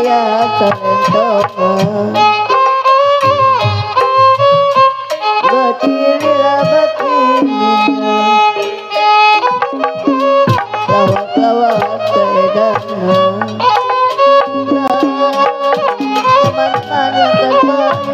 saya selentongan batirilah batimina lawak-lawak sedana teman-teman yang terbaik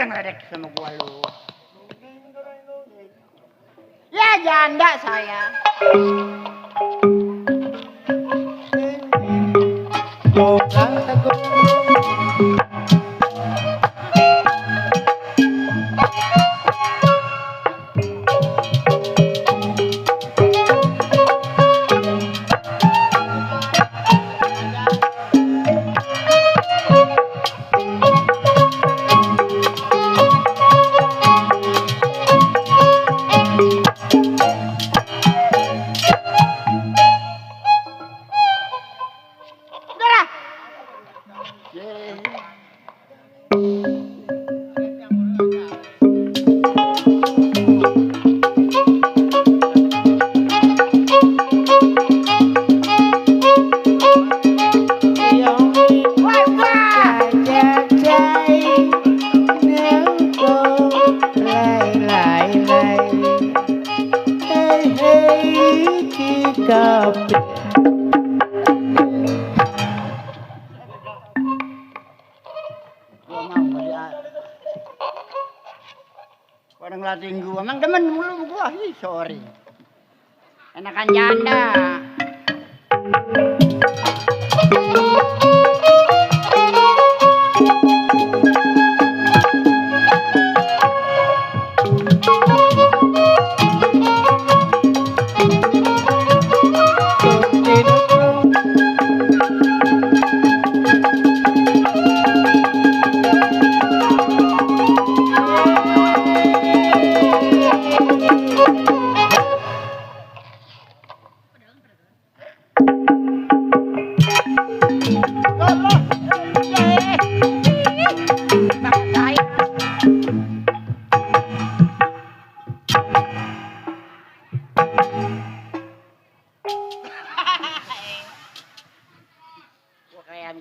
Ngeledek sama gua lu. Ya janda saya. Orang teguh Orang latih gua, emang demen mulu gua, sorry. Enakan janda.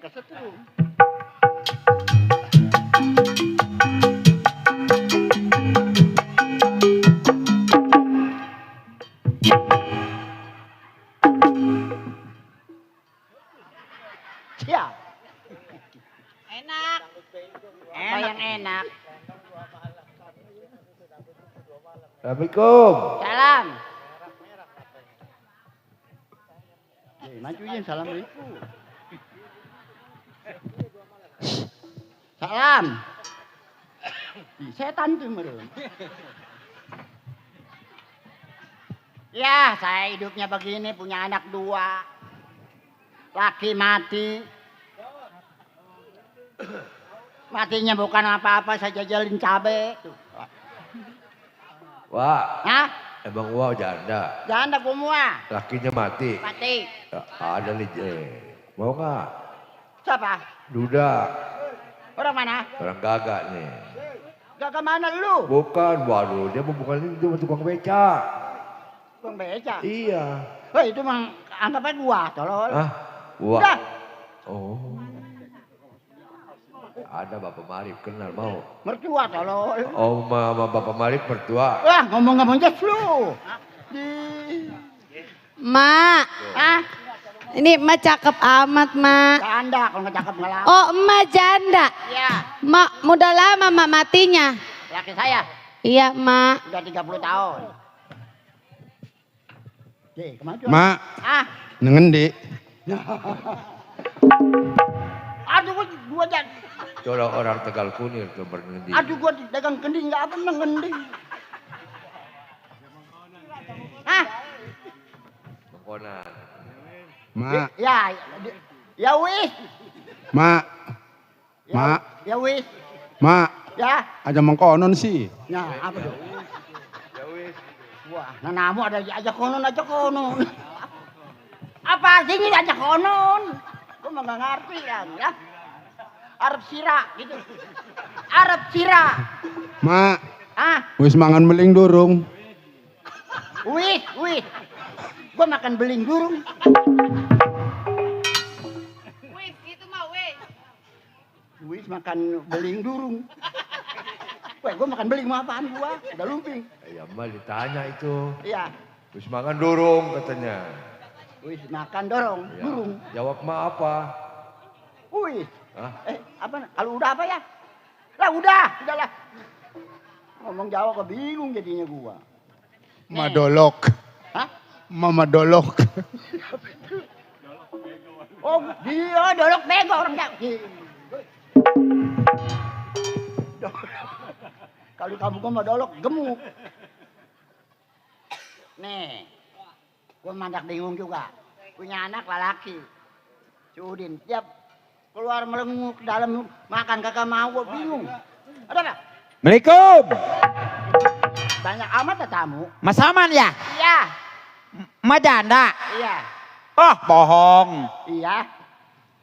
Kesetrum. Siap. Enak. Apa yang enak? Assalamualaikum. Salam. Majuin assalamualaikum. Salam. Ih, setan tuh meren. Ya, saya hidupnya begini, punya anak 2. Laki mati. Matinya bukan apa-apa, saya jajalin cabe. Wah, Hah? emang wah janda. Janda semua. Lakinya mati. Mati. Ya, ada nih. Mau nggak? Siapa? Duda. Orang mana? Orang gagak nih. Gak kemana lu? Bukan, waduh. Dia bukan ini, dia tukang beca. Bang beca. Iya. Hei, itu mah anggapnya gua, tolol. Hah? Wah. Udah. Oh. Ada Bapak Marif, kenal mau? Mertua, tolol. Oh, mama Bapak Marif mertua. Wah, ngomong-ngomong jas lu. Di... Mak, Hah? ini emak cakep amat, Mak. Janda, kalau nggak cakep nggak lama. Oh, emak janda. Iya, Mak, udah lama mak matinya. laki saya Iya, Mak. udah 30 tahun. Oke, kemana? Mak, Ah, nengendi. aduh gua jangan. Coba orang Tegal Kunir tuh berhenti. Aduh gua dagang kendi nggak apa nengendi. Hah? Mengkonan. Mak, Ya, ya wis. mak, Ya, Mak. Ya wis. mak. Ya. Aja mengkonon sih. Nah, apa tuh? Wah, nah namu ada aja konon. Apa artinya aja konon? Gua mah nggak ngerti kan, ya. Arab sira gitu. Arab sira. Mak, Ah, wis mangan beling durung. wis. Gua makan beling durung. Wih, itu mah wih. Wis makan beling durung. Wah, gua makan beling mau apaan gua? Udah lumping. Ya mal ditanya itu. Iya. Terus makan durung katanya. Wis makan dorong, Ya. durung. Jawab ma apa? Wis. Hah? Apa? Kalau udah apa ya? Lah udahlah. Ngomong Jawa kebingung jadinya gua. Madolok. Hah? Mama dolok. Oh, dia dolok bego orang Jawa. Kalau kamu gua mah dolok gemuk. Nih, gua mandak bingung juga. Punya anak lelaki. Si Udin, tiap keluar melenguk dalam makan kagak mau, gua bingung. Ada apa? Assalamualaikum. Banyak amat ya tamu. Mas Aman ya? Iya, Emak janda. iya, Oh, bohong. iya.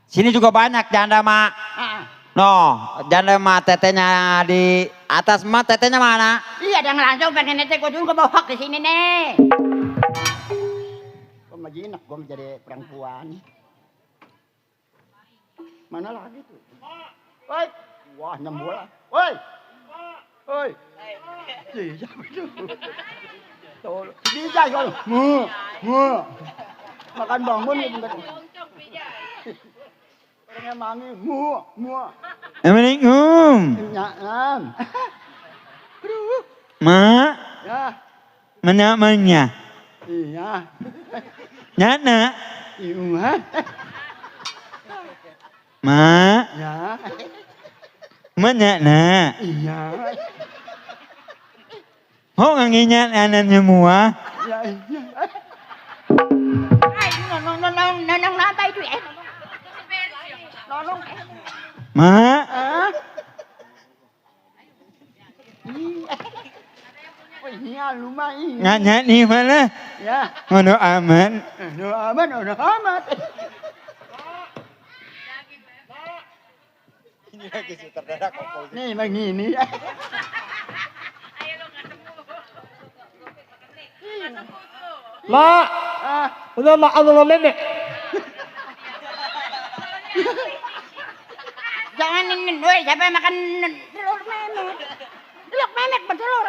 Sini juga banyak janda, Mak. Ah, No, janda Mak tetenya di atas, Mak tetenya mana? iya, dan langsung pengen nete gua dulu bawa ke sini nih. Gua mah jinak, gua mau jadi perempuan. Mana lagi tuh? Woi, wah nyembul. Woi, woi. Iya, betul. Tuh, bisa kalau. Makan bangun gitu kan. Orangnya mangi, Assalamualaikum. Nyaan. Mak, Ya, mana? iya. Nyana. Iya. Mak, Ya, mana? iya. Ho ngingat anak semua. Ya, iya. Ay, nonong lantai itu eh. Nonong. Mak, Ah. Oh iya, lumayan. nganya nih mana? Ya, Ngono aman. udah amat. Nih, begini. Mak, Ah, udah makan sama nenek. jangan ini, woi, siapa yang makan telur memek? Telur memek bertelur.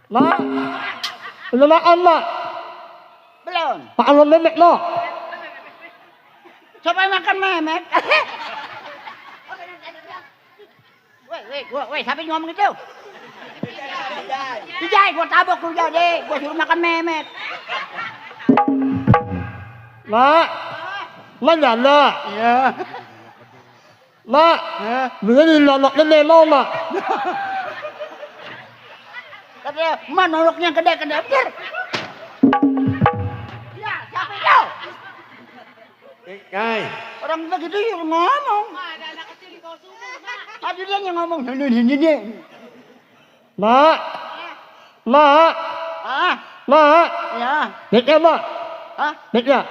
Mak, udah makan mak. Belum. Makan sama nenek no. Siapa yang makan memek? Woi, siapa yang ngomong itu? Ijay, gua tabok lu jadi. Gua suruh makan memet. Mak. Mak janda. Iya. Mak. Begini nolok gede mau mak. Katanya, "Ma noloknya gede-gede." Biar. Ya, siapa itu? Ngay. Orang begitu ya ngomong. Ada anak kecil di bawah sumur, Mak. Ada dia yang ngomong. Ini. Mak. Mak. Ah, Mak. ya. Beknya mak. Hah? Beknya.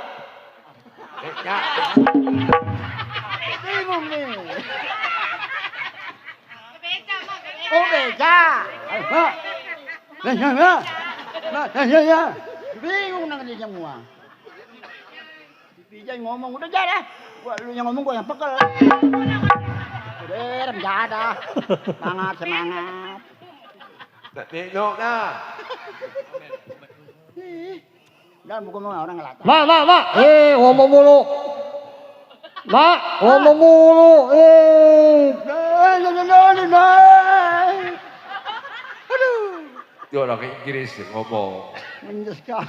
Bingung nih. Ke beca, Mak, ke beca. Oh, beca. Ya. Bingung nang dia semua. Bijay ngomong udah jadi. Gua lu yang ngomong gua yang pekel. Udah menjada. Semangat. Tak tengok dah. Dan bukan orang ngelata. Mak. Ngomong mulu. Mak, ngomong mulu. Itu orang Inggris yang ngomong. Menjelaskan.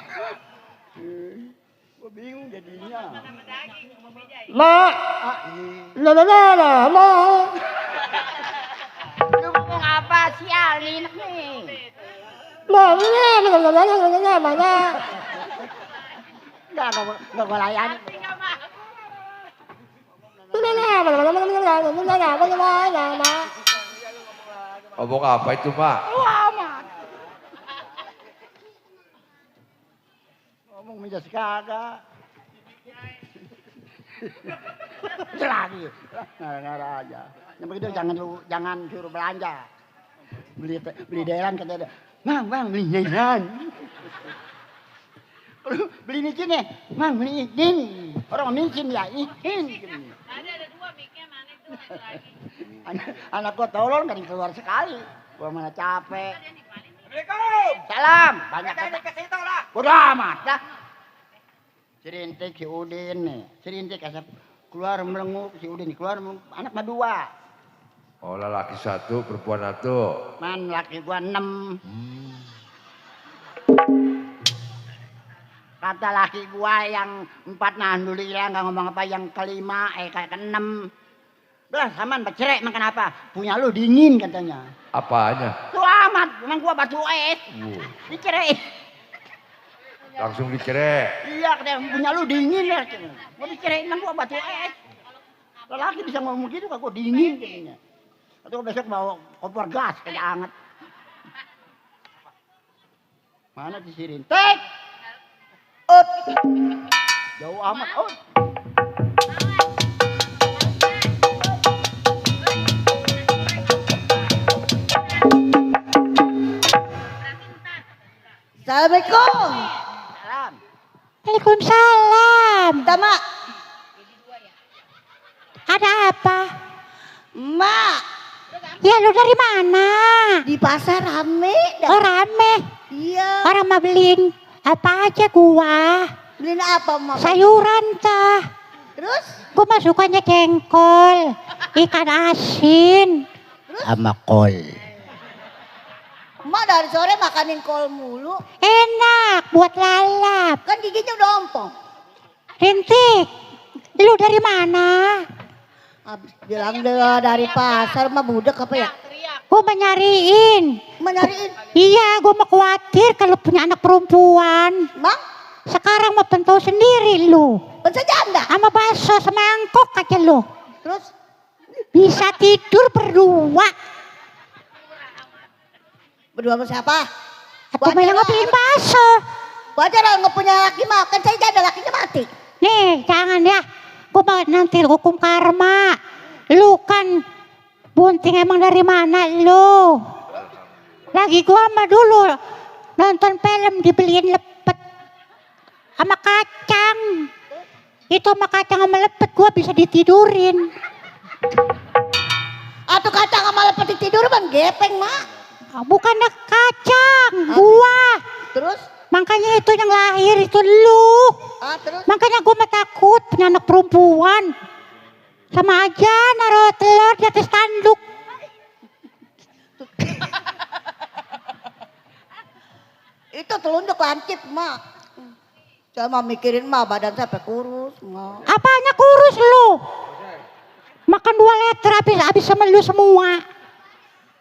Gua bingung jadinya. Mak. Mak. Lu ngomong apa sial nih enak nih. Mak. Enggak gua layani. Ngomong apa itu, Pak? Lu amat. Ngomong menjas kagak. Lagi. Ngarang aja. Yang begitu jangan suruh belanja. Beli delan kata dia. Bang, beli delan. Beli micin ya? Bang, beli izin. Orang micin ya, izin. Ada dua mic-nya, mana itu satu lagi. Anak gua tolol nggak keluar sekali. Gua mana capek. Assalamualaikum. Salam. Banyak kata. Ke situ lah. Bodoh amat dah. Serintik si Udin nih. Serintik asap keluar melenguk si Udin keluar anak mah 2. Oh, lelaki 1, perempuan 1. Man laki gua 6. Kata laki gua yang 4 nahan dulu ya nggak ngomong apa yang kelima kayak ke-6. Belah saman bercerai makan apa? Punya lu dingin katanya. Apanya? Tuh amat, memang gua batu es. Dicerai. Langsung dicerai. Iya katanya punya lu dingin ya. Gua dicerai memang gua batu es. Lelaki bisa ngomong gitu kok gua dingin katanya. Atau besok bawa kompor gas kayak anget. Mana disirin? Tek. Jauh amat. Assalamualaikum. Salam. Waalaikumsalam. Tama. Ada apa? Mak, Ya lu dari mana? di pasar rame. Oh rame. Iya. Orang mau beliin apa aja gua? Beliin apa, Mak? Sayuran tah. Terus? Gua mah sukanya jengkol, ikan asin. Sama kol. Mak dari sore makanin kol mulu. Enak buat lalap. Kan giginya udah ompong. Rintik, lu dari mana? Habis bilang dia dari pasar mah budek apa ya? Gua mau nyariin. Menyariin. Iya, gua mau khawatir kalau punya anak perempuan. Mak, Sekarang mau pentau sendiri lu. bisa janda. Sama bakso semangkok aja lu. Terus? Bisa tidur berdua. Berdua sama siapa? Atau mau yang ngopiin bakso. Wajar lah nggak punya laki makan. Saya janda lakinya mati. Nih, jangan ya. Gua mau nanti hukum karma. Lu kan bunting emang dari mana lu? Lagi gua mah dulu nonton film dibeliin lepet sama kacang. Itu sama kacang sama lepet gua bisa ditidurin. Atau kacang sama lepet tidur bang gepeng, Mak. Bukan kacang, gua. Terus? Makanya itu yang lahir itu lu. Terus? Makanya gua mah takut punya anak perempuan. Sama aja naruh telur di atas tanduk. Itu telunjuk lancip, Mak. Saya mah mikirin mah badan saya sampai kurus, Mak. Apanya kurus lu? Makan 2 liter habis sama lu semua.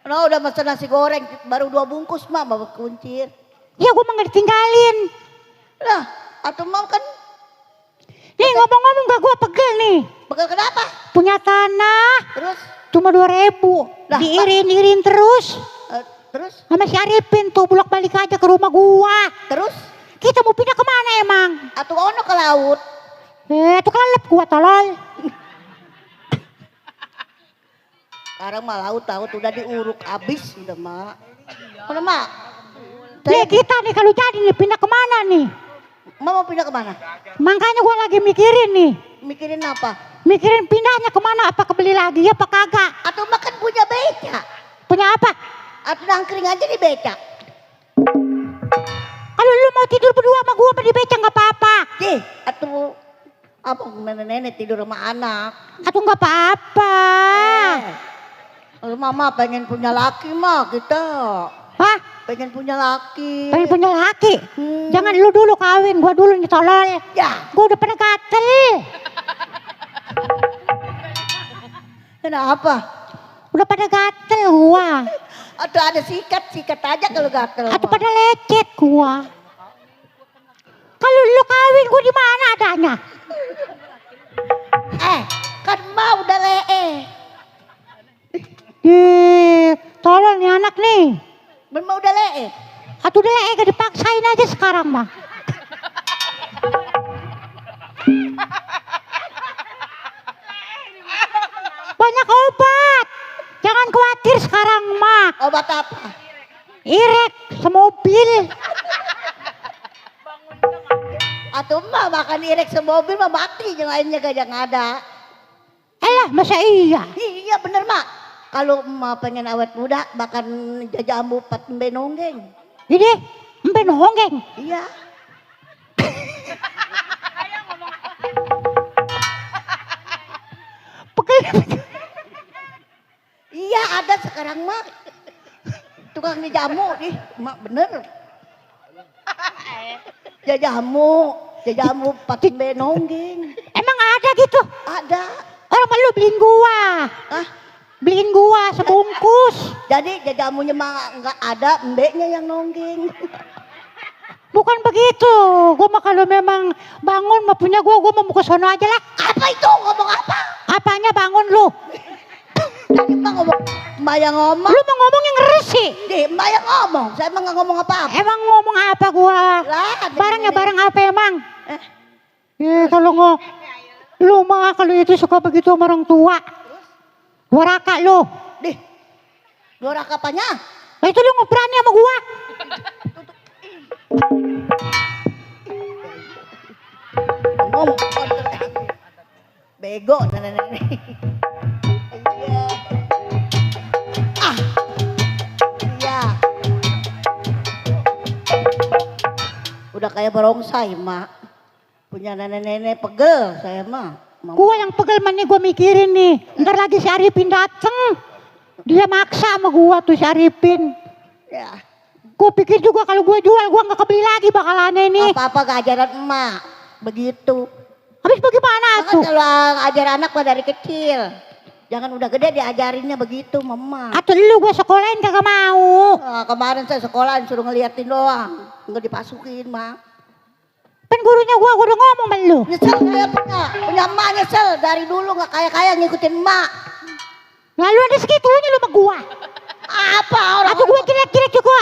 Nah, udah mesen nasi goreng baru 2 bungkus, Mak, bawa kuncir. Ya gue mah gak ditinggalin. Lah, atau mau kan Nih ngomong-ngomong gak gue pegel nih. bekal kenapa? Punya tanah Terus cuma 2.000. Lah, Diirin-irin terus. terus Sama si Arifin tuh bulak balik aja ke rumah gua. terus Kita mau pindah kemana emang? atau ono ke laut. Tuh kelelep gua tolol. Sekarang mah laut udah diuruk habis udah, Mak. Udah, Mak. Nih kita nih kalau jadi nih pindah kemana nih? Mak mau pindah kemana? Makanya gua lagi mikirin nih. Mikirin apa? Mikirin pindahnya kemana? Apa kebeli lagi apa kagak? Atau makan punya beca. Punya apa? Atau nangkring aja di beca. Kalau lu mau tidur berdua sama gua apa di beca nggak apa-apa. Atau apa nenek-nenek tidur sama anak. Atau nggak apa-apa. Kalau mama pengen punya laki mah kita. Hah? Pengen punya laki. Pengen punya laki? Jangan lu dulu kawin, gua dulu nih tolol. Ya. Gua udah pernah gatel. Kenapa? Udah pada gatel gua. Atau ada sikat aja kalau gatel. Atau mah. pada lecet gua. Kalau lu kawin gua di mana adanya? Kan mau udah lee. Tolong nih anak nih. Mau udah lee. Atuh udah gak dipaksain aja sekarang mah. Banyak obat. Jangan khawatir sekarang mah. Obat apa? Irek semobil. Atau mah makan irek semobil mah mati yang lainnya gak yang ada. Masa iya? Iya bener mak. Kalau emak pengen awet muda makan jajamu pat benonggeng. Ini empe nonggeng. Iya. Iya ada sekarang mak. Tukang di jamu nih, mak bener. Jajamu patin benonggeng. Emang ada gitu? Ada. Orang malu beliin gua. Ah, Beliin gua sebungkus. jadi jajamunya mah nggak ada, mbeknya yang nonggeng. Bukan begitu. Gua mah kalau memang bangun mah punya gua mau ke sono aja lah. Apa itu? Ngomong apa? Apanya bangun lu? Tadi mah ngomong, mbak yang ngomong. Lu mau ngomong yang ngeresi. Deh, mbak yang ngomong. Saya emang nggak ngomong apa-apa. Emang ngomong apa gua? Lah, Barangnya barang apa emang? Eh. Kalau lu mah kalau itu suka begitu sama orang tua. Waraka lu. Deh, dorak apanya? Nah itu lu berani sama gua. Ngomong. Bego, nenek-nenek. Iya. Ah. Iya. Udah kayak barongsai, mak. Punya nenek-nenek pegel saya mah. Gua yang pegel mah nih gua mikirin nih. Ntar lagi si Arifin dateng. Dia maksa sama gua tuh si Arifin. Ya. Gua pikir juga kalau gua jual gua nggak kebeli lagi bakalannya ini. Apa-apa gak ajaran emak. Begitu. Habis bagaimana Maka tuh? kalau ajar anak mah dari kecil. Jangan udah gede diajarinnya begitu, mama. Atau lu gua sekolahin kagak mau. Kemarin saya sekolahan suruh ngeliatin doang. Enggak dipasukin, mak. Kan gurunya gua udah ngomong sama lu. Nyesel saya punya emak nyesel. Dari dulu gak kaya-kaya ngikutin emak. Lalu ada segitunya lu sama gua. Apa orang Atau gua jelek-jelek juga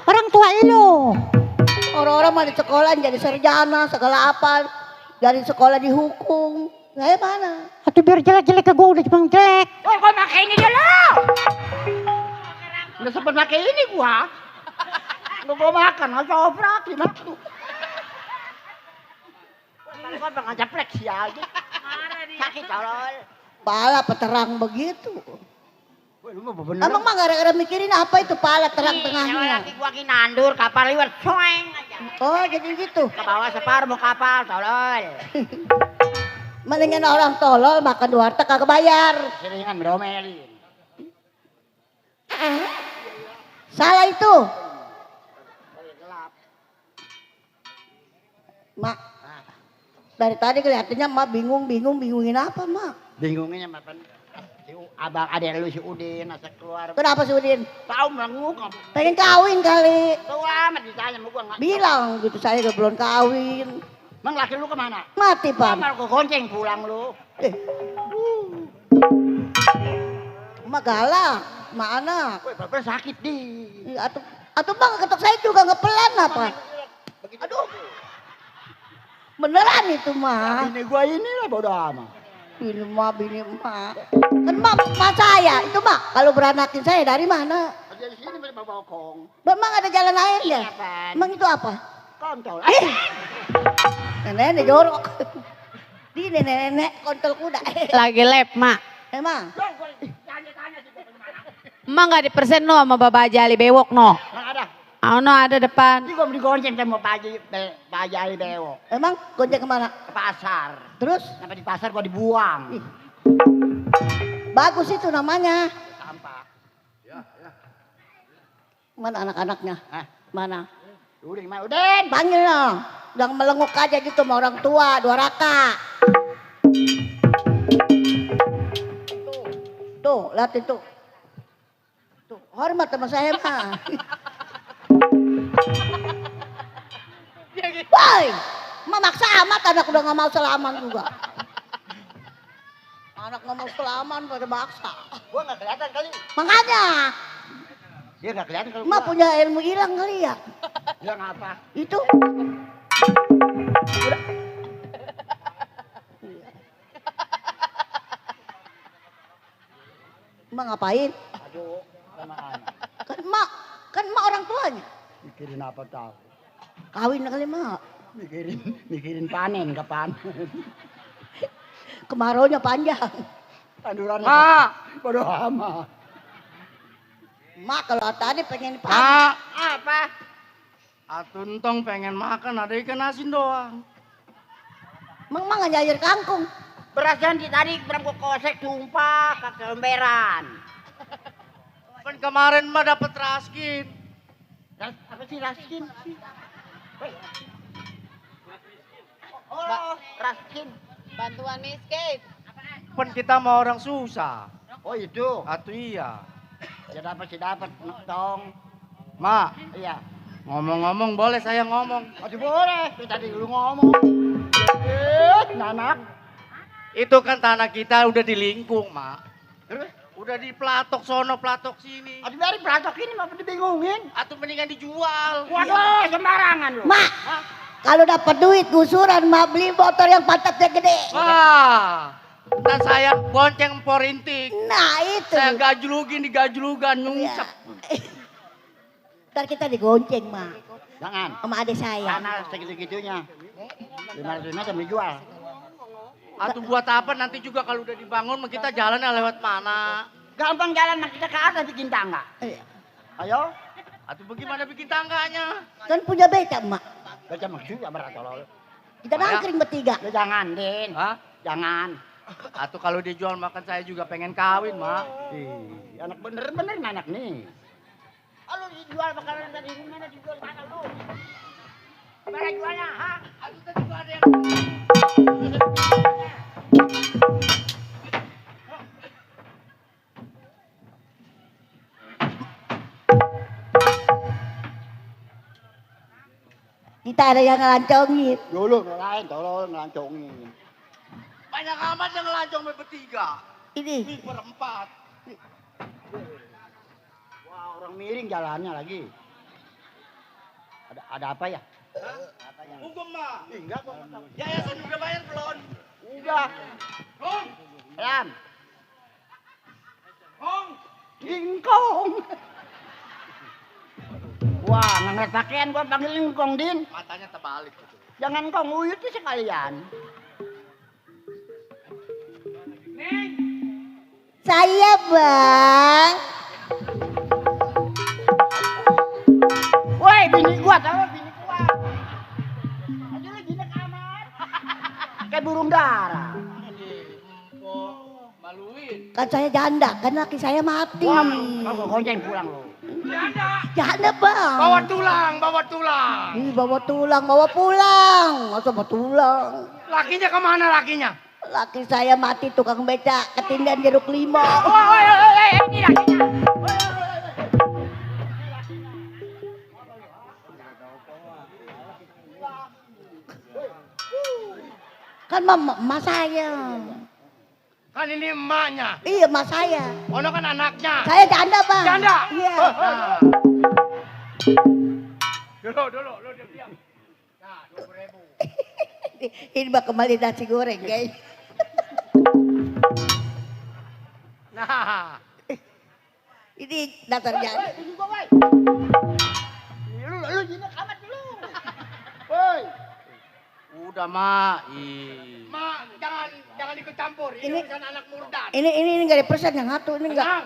orang tua lu. orang mah di sekolah jadi sarjana segala apa. Dari sekolah dihukum. Saya mana? Atau biar jelek-jelek ke gua udah cuma jelek. Oh, kau pakai ini dulu. Udah sempat pakai ini gua. Nggak mau makan, nggak coprak, gimana tuh? Kau pengen ceplek sih aja. Sakit tolol. Pala peterang begitu. Emang mah gara-gara mikirin apa itu pala terang tengahnya? Lagi gua nandur kapal liwat soeng aja. Oh jadi gitu. Ke bawah separuh mau kapal tolol. Mendingan orang tolol makan di warteg kagak bayar. Seringan beromelin. Salah itu. Mak, dari tadi kelihatannya Mak bingungin apa Mak? Bingungnya makan. Abang ada lu si Udin asal keluar. Kenapa sih Udin? Tahu melenguk. Pengen kawin kali. Tahu amat ditanya sama gua enggak. Bilang gitu saya udah belum kawin. Emang laki lu kemana? Mati Pan. Kamar gua gonceng pulang lu. Mak galak, mak anak. Woi, bapak sakit di. Atau Bang ketok saya juga ngepelan apa? Aduh. Beneran itu Mak. Bini gua ini lah bodo amat. Bini Mak. Kan Mak saya, itu Mak. Kalau beranakin saya dari mana? Dari sini bawa bokong. Memang ada jalan airnya? Iya, Pan. Emang itu apa? Kontol. Nenek jorok. Di nenek kontol kuda. Lagi lab, Mak. Emang? Emang gak dipersen no sama Bapak Jali bewok no? Mana ada? No ada depan. Ini gua beli gonceng sama Pak Jali Bewo. Emang gonceng kemana? Ke pasar. Terus? Sampai di pasar gua dibuang. Bagus itu namanya. Sampah. Mana anak-anaknya? Hah? Mana? Udin, mana Udin? Panggil dong. Yang melenguk aja gitu sama orang tua, 2 raka. Tuh, liatin tuh. Tuh, hormat sama saya mah. Woi, maksa amat anak udah gak mau salaman juga. Anak gak mau salaman pada maksa. Gua enggak kelihatan kali. Makanya, Dia enggak kelihatan kalau emak gua. punya ilmu hilang kali ya. Dia ngapa? Itu. Emak ngapain? Aduh, sama anak. Kan emak orang tuanya. Mikirin apa tahu? Kawin kali emak. Mikirin panen kapan? Kemaraunya panjang. Tanduran. Bodo amat. Emak kalau tadi pengen panen. Mak, Apa? Atuntong pengen makan ada ikan asin doang. Emang emak gak nyair kangkung. Beras janji tadi berang gua kosek tumpah ke kelemberan. Kan kemarin mah dapat raskin. Apa sih raskin? Oh, raskin. Bantuan miskin. Kan kita mau orang susah. Oh itu. Atuh iya. Ya dapat sih dapat tong. Mak, Iya. ngomong-ngomong boleh saya ngomong. Aduh boleh. Dari tadi lu ngomong. Nanak. Itu kan tanah kita udah dilingkung, Mak. Terus? Udah di pelatok sono, pelatok sini. Aduh dari pelatok ini mah dibingungin. Atuh mendingan dijual. Waduh, sembarangan lu. Mak, kalau dapat duit gusuran mak beli motor yang pantatnya gede. Wah, ntar saya bonceng porintik. Nah itu. Saya digajlugan, Ya. nyungsep. Ntar kita digonceng mak. Jangan. Sama adik saya. Tanah segitu-gitunya. 500 meter dijual. Atuh buat apa nanti juga kalau udah dibangun kita jalannya lewat mana? Gampang jalan mah kita ke atas bikin tangga. Iya. Ayo. Atuh bagaimana bikin tangganya? Kan punya beca mak. Baca maksudnya berat tolol. Kita nangkring bertiga. Lu jangan, Din. Hah? Jangan. Atau kalau dijual makan saya juga pengen kawin, Mak. Ih, anak bener-bener anak nih. Lu dijual makanan tadi mana dijual mana lu? Mana jualnya, ha? Aduh tadi gua ada yang Kita ada yang ngelancongin. dulu ngelain tolol ngelancongin. Banyak amat yang ngelancong bertiga. Ini. Ini berempat. Wah, orang miring jalannya lagi. Ada apa ya? Hukum, Mak. Enggak kok. Yayasan udah bayar belum? Udah. Hong, Lam. Hong. Lingkong. Wah, ngangkat pakaian gua panggil lingkong, Din. Matanya terbalik gitu. Jangan kong uyut tuh sekalian. Saya bang. Woi, bini gua tahu bini gua. Aduh lu jinak amat. Kayak burung dara. Kan saya janda, kan laki saya mati. Wah, kau gonceng pulang lo. Janda bang. Bawa tulang, bawa tulang. Ih, bawa tulang, bawa pulang. Masa bawa tulang? Lakinya kemana lakinya? Laki saya mati tukang beca, ketindihan jeruk limau. Ini lakinya. Kan emak saya. Kan ini emaknya. Iya, emak saya. Ono kan anaknya. Saya janda bang. Janda? Iya. Nah. Dulu, lu diam. Nah, 20.000. Ini mah kembali nasi goreng guys. Nah, Ini dasar janda. Lu jinak amat dulu. Woi. udah mak. Mak, jangan ikut campur. Ini Ini- urusan anak murdan. Ini nggak ada persen yang satu ini nggak. Tenang.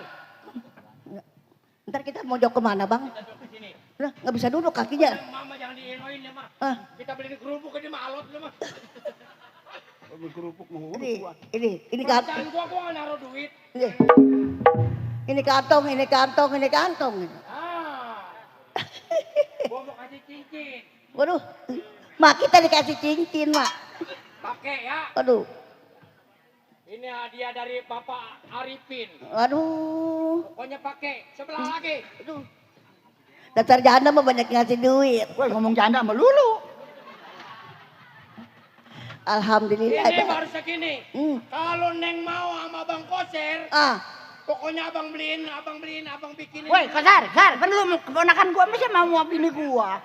Ntar kita mau jauh kemana bang? Sini. Nah, nggak bisa duduk kakinya. Mama jangan diinoin ya, Mak. Ah, Kita beli kerupuk aja mah alot lu, Mak. ini kantong. Jangan gua nggak naruh duit. Ini kantong, ini kantong, ini kantong. Ah. Gua mau kasih cincin. Waduh, mak kita dikasih cincin mak. Pakai ya. Waduh, Ini hadiah dari Bapak Arifin. waduh, Pokoknya pakai. Sebelah lagi. aduh. Dasar janda mah banyak ngasih duit. Woi, ngomong janda sama lulu. Alhamdulillah. Ini Bang. baru segini. Hmm. Kalau Neng mau sama Bang Koser, Ah, pokoknya abang beliin, abang bikinin. Woi, Sar, kan lu keponakan gua mesti mau bini gua.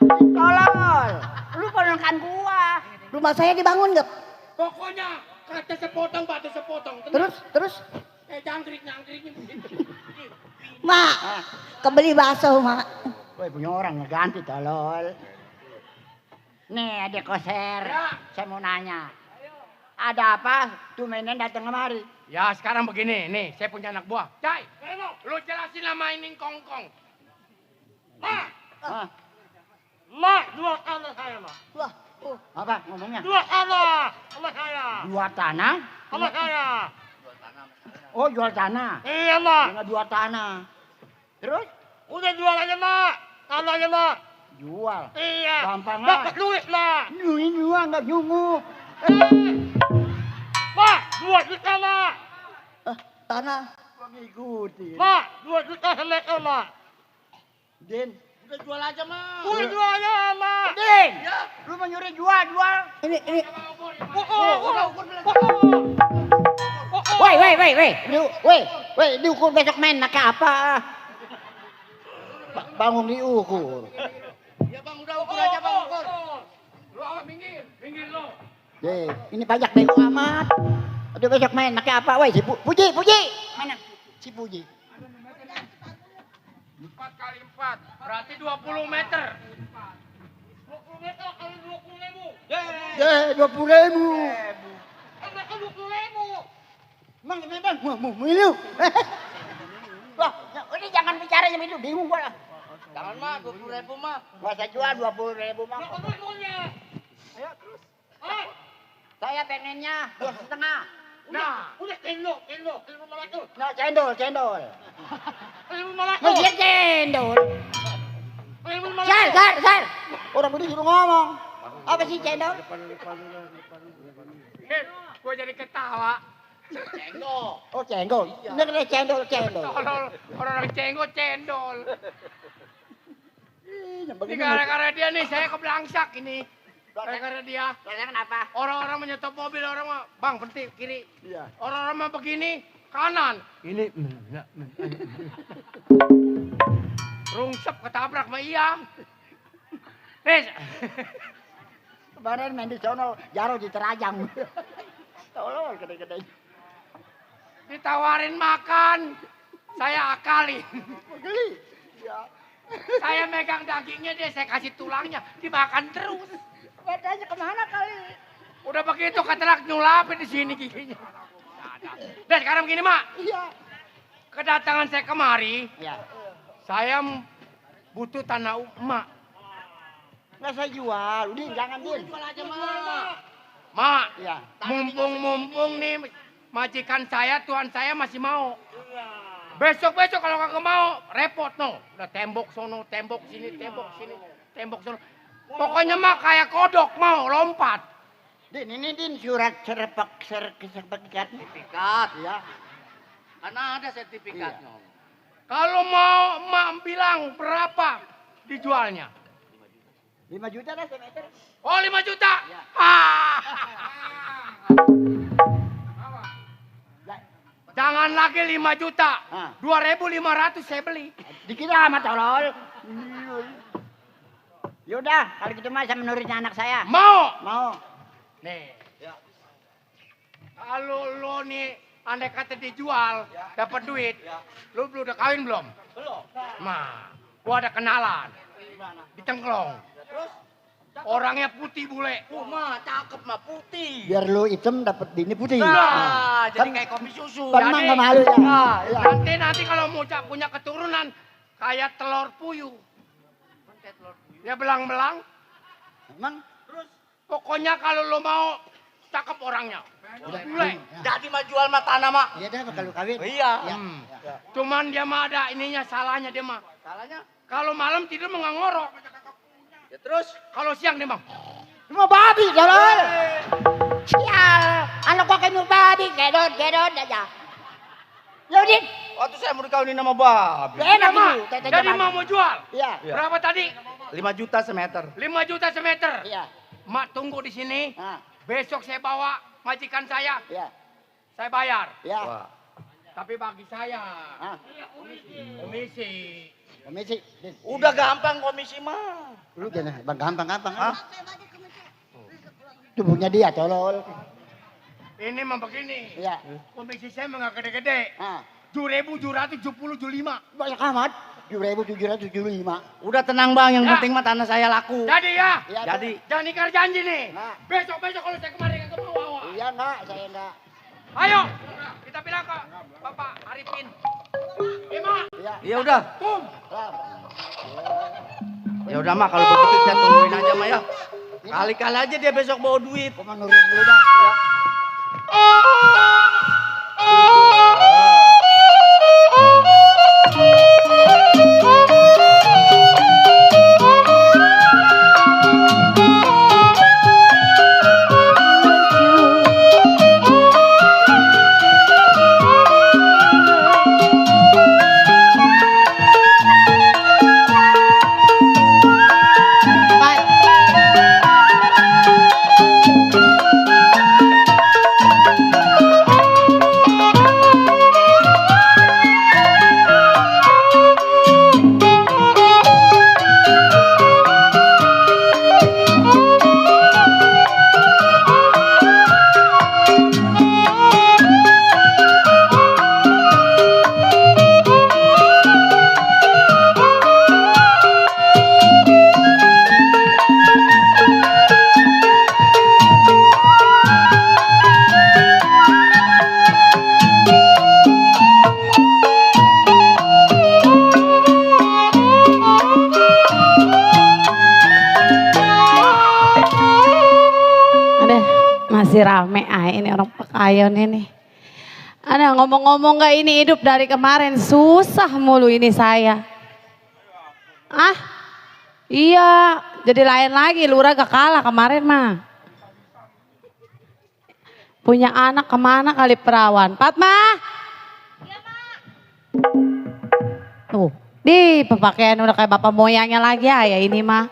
Tolol. Lu keponakan gua. rumah saya dibangun nggak? Pokoknya kaca sepotong, batu sepotong. Tenang. Terus, Jangkrik-jangkriknya begitu. mak, kebeli bakso mak. Woi, punya orang ngeganti tolol. Nih, adik Koser. Ya. Saya mau nanya. Ada apa? Tumenen datang kemari. Ya sekarang begini, nih saya punya anak buah. Cai, lu jelasin nama ini kongkong. Ma, Ah, dua tanah saya, Ma. Wah, apa ngomongnya? Dua tanah sama saya. Dua tanah? Sama saya. Oh, jual tanah. Iya, Ma. Dengan dua tanah. Terus? Udah jual aja, Ma. Tanahnya, Ma. Jual. Iya. Gampang Dapat aja. duit, Ma. Nyungi jual nggak nyungu. Ma, 2 juta, Ma. tanah. Gua ngikutin. Ma, 2 juta semeter, Ma. Din. Udah jual aja, Ma. Udah jual aja, Ma. Din. Lu mau nyuri jual. Ini, Woi, diukur besok main pakai apa? Bangun diukur. Ya, Bang, udah ukur aja, Bang, ukur. Lu awas minggir lu. Ini pajak bego amat. Aduh besok main pakai apa? Woi, si Puji. Mana? Si Puji. 4 kali 4, berarti 20 meter. 20 meter kali 20.000. 20.000. Kan 20.000. Emang ini bang, mau milu. Wah, ini jangan bicara yang itu, bingung gua lah. Jangan, Ma, 20.000, Ma. Gua saya jual 20.000 mah. Berapa duitnya? Ayo terus. Ah, Saya pengennya 2,5. nah, udah kilo 500. Nah, cendol. 500. Masih cendol. 500. Sar. Orang ini suruh ngomong. Apa sih cendol? Gue jadi ketawa. Cendol. Oh, cendol. Ini cendol. Tolol, orang cenggo cendol. Ini gara-gara dia nih, saya keblangsak ini. Gara-gara dia. Rasanya kenapa? Orang-orang menyetop mobil, orang mah, Bang, berhenti, kiri. Iya. Orang-orang mah begini, kanan. Ini, rungsep ketabrak sama iya. Kemarin main di sono, jaro di terajang. Tolol gede-gede. Ditawarin makan, saya akalin. Geli. Ya. Saya megang dagingnya dia, saya kasih tulangnya, dimakan terus. Bedanya kemana kali? Udah begitu ketelak nyulapin di sini giginya. Dan sekarang begini, Mak. Iya. Kedatangan saya kemari, Iya. saya butuh tanah emak. Nggak saya jual, udah jangan Din. Jual aja, Mak. Mak, Iya. mumpung nih majikan saya, tuan saya masih mau. Besok-besok kalau kagak mau, repot no. Udah tembok sono, tembok sini, tembok sini, tembok sono. Pokoknya mah kayak kodok mau lompat. Din, ini Din surat sertifikat. Sertifikat. Ya. Karena ada sertifikatnya. Kalau mau emak bilang berapa dijualnya? 5 juta dah semeter. Oh 5 juta? Ya. Ah. Ya. Jangan lagi 5 juta. Ah. 2.500 saya beli. Dikit amat tolol. Yaudah, kalau gitu mah saya menurutin anak saya. Mau? Mau. Nih. Kalau lo nih andai kata dijual, dapat duit. Lo udah kawin belum? Belum. Nah, gua ada kenalan. Di Cengklong. Terus? Orangnya putih bule. Mah cakep mah putih. Biar lu hitam dapat bini putih. Nah, jadi Kan- kayak kopi susu. Kan mah nggak malu ya. Ya. Nanti kalau mau punya keturunan kayak telur puyuh. Ya belang-belang. Emang Pokoknya kalau lo mau cakep orangnya. Bule. Jadi mah jual mah tanah mah. iya dah bakal lu kawin. Iya. Ya. Cuman dia mah ada ininya, salahnya dia mah. Salahnya? Kalau malam tidur mah nggak ngorok. Ya terus? Kalau siang dia mah. Mau babi tolol. Sial, anak gua kayak babi, gedot aja. Yaudah, Waktu saya mau dikawinin sama babi. enak Mah, gitu. tetenya jadi babi. mau jual. Iya. Berapa tadi? 5 juta semeter. 5 juta semeter. Iya. Mak tunggu di sini. Nah, Besok saya bawa majikan saya. iya. Saya bayar. Iya. Wah. Tapi bagi saya. Ah, Komisi. komisi. Din. Udah gampang komisi mah. Lu jangan bang gampang. Ah. Tubuhnya dia tolol. Ini mah begini. Iya. Komisi saya mah nggak gede-gede. Ah, 7.770 banyak amat. 7.775. Udah tenang bang, yang Ya. penting mah tanah saya laku. Jadi ya. Iya, Jadi. Jangan ikar janji nih. Nah. Besok-besok kalau saya kemarin ke bawah. Iya enggak, saya enggak. Ayo. Kita bilang ke Bapak Arifin. Ima. Iya. Ya udah. Kum. Lam. Ya udah mah kalau begitu kita tungguin aja mah ya. Kali-kali aja dia besok bawa duit. Gua mau nurunin dulu dah. Ya. Masih rame ini orang pekayon ini. Ada ngomong-ngomong gak ini hidup dari kemarin susah mulu ini saya. Ah, iya jadi lain lagi lurah gak kalah kemarin mah. Punya anak kemana kali perawan. Fatma. Tuh, di pemakaian udah kayak bapak moyangnya lagi ya ini mah.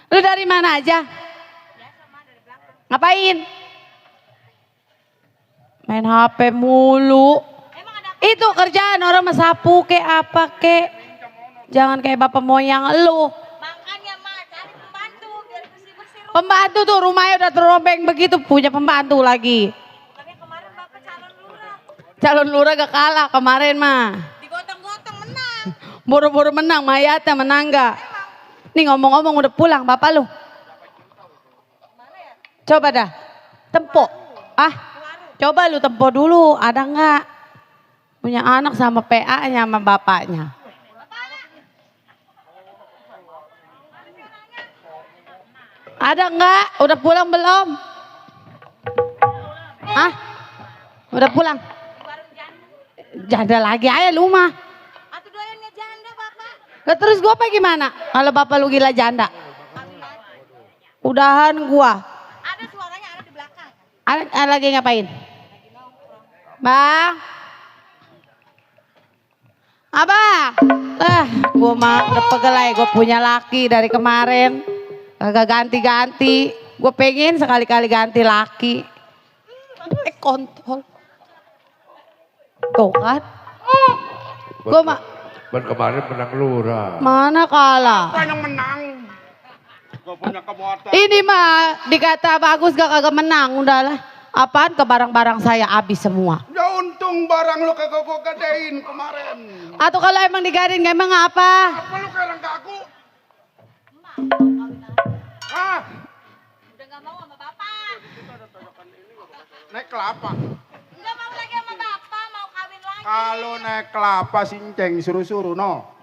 Lu dari mana aja? Ngapain? Main HP mulu. Itu kerjaan orang mah sapu ke apa ke. Jangan kayak bapak moyang lu. Makanya mah cari pembantu biar bersih-bersih rumah. Pembantu tuh rumahnya udah terobeng begitu punya pembantu lagi. Makanya kemarin bapak calon lurah. Calon lurah gak kalah kemarin mah. Digotong-gotong menang. Buru-buru menang, mayatnya menang gak? Nih ngomong-ngomong udah pulang bapak lu. Coba dah, tempo. Ah, coba lu tempo dulu, ada nggak? Punya anak sama PA-nya sama bapaknya. Ada nggak? Udah pulang belum? Ah, Udah pulang. Janda lagi aja lu mah. Atuh doyannya janda bapak. Lah terus gua apa gimana? Kalau bapak lu gila janda. Udahan gua. Ada suaranya ada di belakang. Ada lagi ngapain? Bang. Abang. Gua mah udah pegelai, gua punya laki dari kemarin. Kagak ganti-ganti. Gua pengen sekali-kali ganti laki. Kontol. Tuh kan. Gua mah kemarin menang lurah. mana kalah. Apa yang menang? Gak punya kekuatan. Ini mah dikata bagus kagak menang. Udahlah. Apaan ke barang-barang saya habis semua. Ya untung barang lu kagak gua gadein kemarin. Atau kalau emang digadein emang apa? Apa lu kayak orang kaku? Ah, Udah gak mau sama bapak. naik kelapa. Enggak mau lagi sama bapak, mau kawin lagi. Kalau naik kelapa sinceng suruh-suruh no.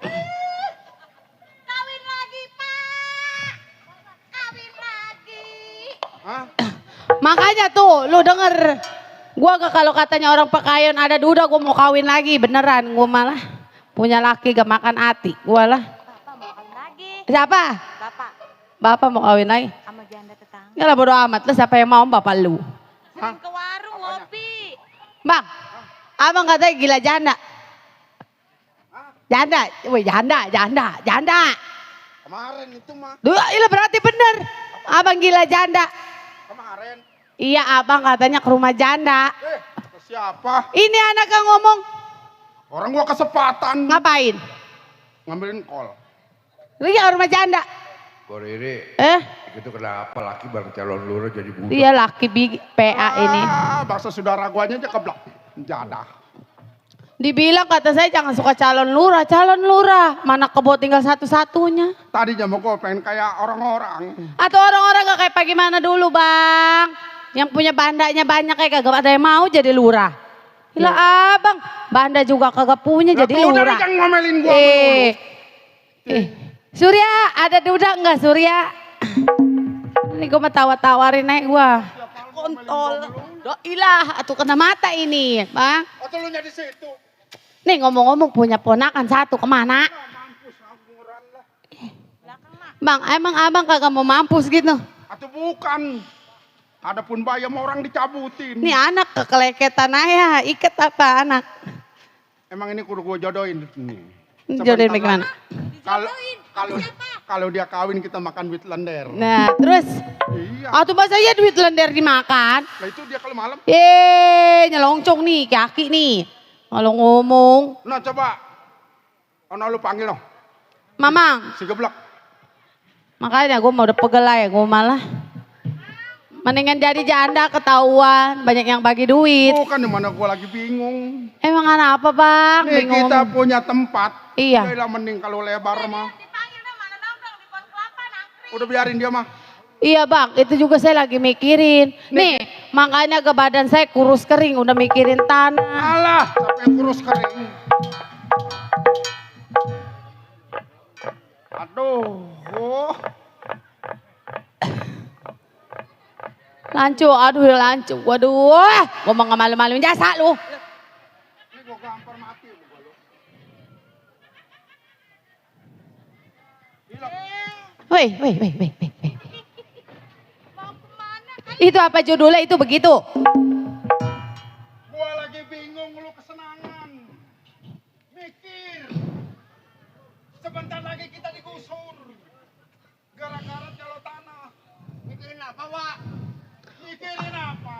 Kawin lagi pak. Kawin lagi. Hah? Makanya tuh lu denger. Gua kalau katanya orang pekayon ada duda gua mau kawin lagi. Beneran gua malah punya laki gak makan hati. Gua lah. Bapak mau kawin lagi. Siapa? Bapak Bapak mau kawin lagi. sama janda tetangga. Ya lah bodo amat. Lu siapa yang mau bapak lu? Sering ke warung ngopi. Bang. Abang katanya gila janda. Janda. Woi janda. Kemarin itu mah. Duh, iya berarti bener. Abang gila janda. Kemarin. Iya abang katanya ke rumah janda. Ke siapa? Ini anak yang ngomong. Orang gua kesempatan. Ngapain? Ngambilin kol. Lu ya ke rumah janda. Boriri, Eh? itu kenapa laki baru calon lurah jadi budak? Dia laki PA ini. Bahasa saudara guanya aja keblak. Jadah. Dibilang kata saya jangan suka calon lurah. Mana kebo tinggal satu-satunya. Tadinya mau gua pengen kayak orang-orang. Atau orang-orang gak kayak bagaimana dulu bang. Yang punya bandanya banyak kayak kagak ada yang mau jadi lurah. Gila abang, banda juga kagak punya jadi Lah, lurah. jangan ngomelin gua dulu. Surya ada duda enggak Surya? Ini gua mau tawarin naik gua. Kontol. Doilah, atuh kena mata ini, bang. Atau lu nyadi situ. Nih ngomong-ngomong punya ponakan satu kemana? Bang, emang abang kagak mau mampus gitu? Atau bukan. Adapun bayam orang dicabutin. Nih anak kekeleketan aja, iket apa anak? Emang ini kudu gua jodohin nih. Jodohin bagaimana? Kalau dia kawin kita makan wheat lender. Nah terus? Iya. Atau masa iya duit lender dimakan? Nah itu dia kalau malam. Nyelongcong nih kaki nih. Kalau ngomong. Nah coba. Ono lu panggil no. Mamang. Si geblek. Makanya gue mau udah pegel aja gue malah. Mendingan jadi janda ketahuan. Banyak yang bagi duit. Bukan di mana gua lagi bingung. Emang anak apa bang? Nih Bingung. kita punya tempat. Iya. Yaelah mending kalau lebar mah. Udah biarin dia mah. Iya bang, itu juga saya lagi mikirin. Nih, makanya ke badan saya kurus kering, udah mikirin tanah. Alah, sampai kurus kering. Aduh. Lancu. Waduh, gua mau ngemalu-maluin jasa lu. Ini gua gampar mati gua lu. Woi. Itu apa judulnya itu begitu? Gua lagi bingung lu kesenangan. Mikir. Sebentar lagi kita digusur. Gara-gara jalur tanah. Mikirin apa, Wak? Mikirin apa?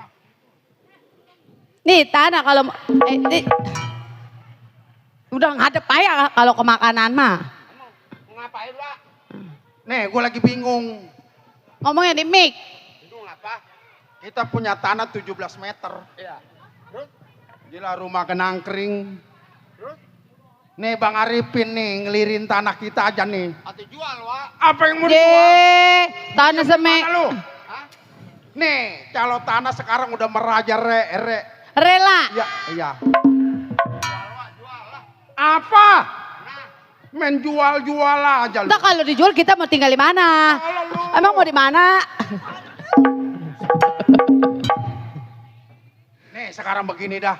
Nih tanah kalau nih. Udah ngadep aja kalau ke makanan mah. Mau ngapain, Wak? Nih, gua lagi bingung. Ngomongnya di mic. Bingung apa? Kita punya tanah 17 meter. Iya. Gila rumah kenangkring. Nih Bang Arifin nih ngelirin tanah kita aja nih. Atau jual, Wak. Apa yang mau dijual? Tanah semek. Lu? Nih, kalau tanah sekarang udah meraja Rela. Iya. Apa? Main jual aja lu. Nah kalau dijual kita mau tinggal di mana? Emang mau di mana? Nih sekarang begini dah.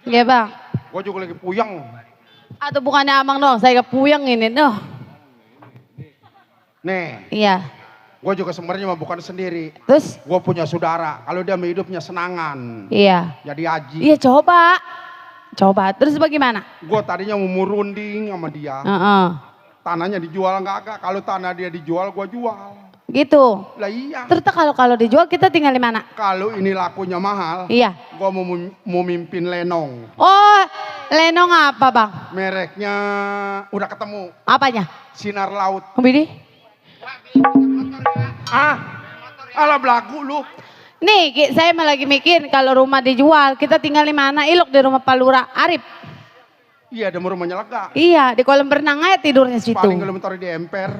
Iya bang. Gue juga lagi puyeng. Atau bukannya abang dong, saya kepuyeng ini noh. Nih, Iya. gue juga sebenarnya mah bukan sendiri. Terus? Gue punya saudara. Kalau dia hidupnya senangan. Iya. Jadi haji. Iya coba. Coba, terus bagaimana? Gue tadinya mau murunding sama dia. Heeh. Tanahnya dijual nggak? Kalau tanah dia dijual, gue jual. Gitu. Lah iya. Terus kalau dijual kita tinggal di mana? Kalau ini lakunya mahal, Iya. gue mau mimpin lenong. Oh, lenong apa bang? Mereknya udah ketemu. Apanya? Sinar Laut. Bidi? Alah belagu lu. Nih, saya malah lagi mikir kalau rumah dijual, kita tinggal di mana? Ilok di rumah Pak Lurah Arif. Iya, ada rumahnya lega. Iya, di kolam renang aja tidurnya situ. Paling kalau taruh di emper.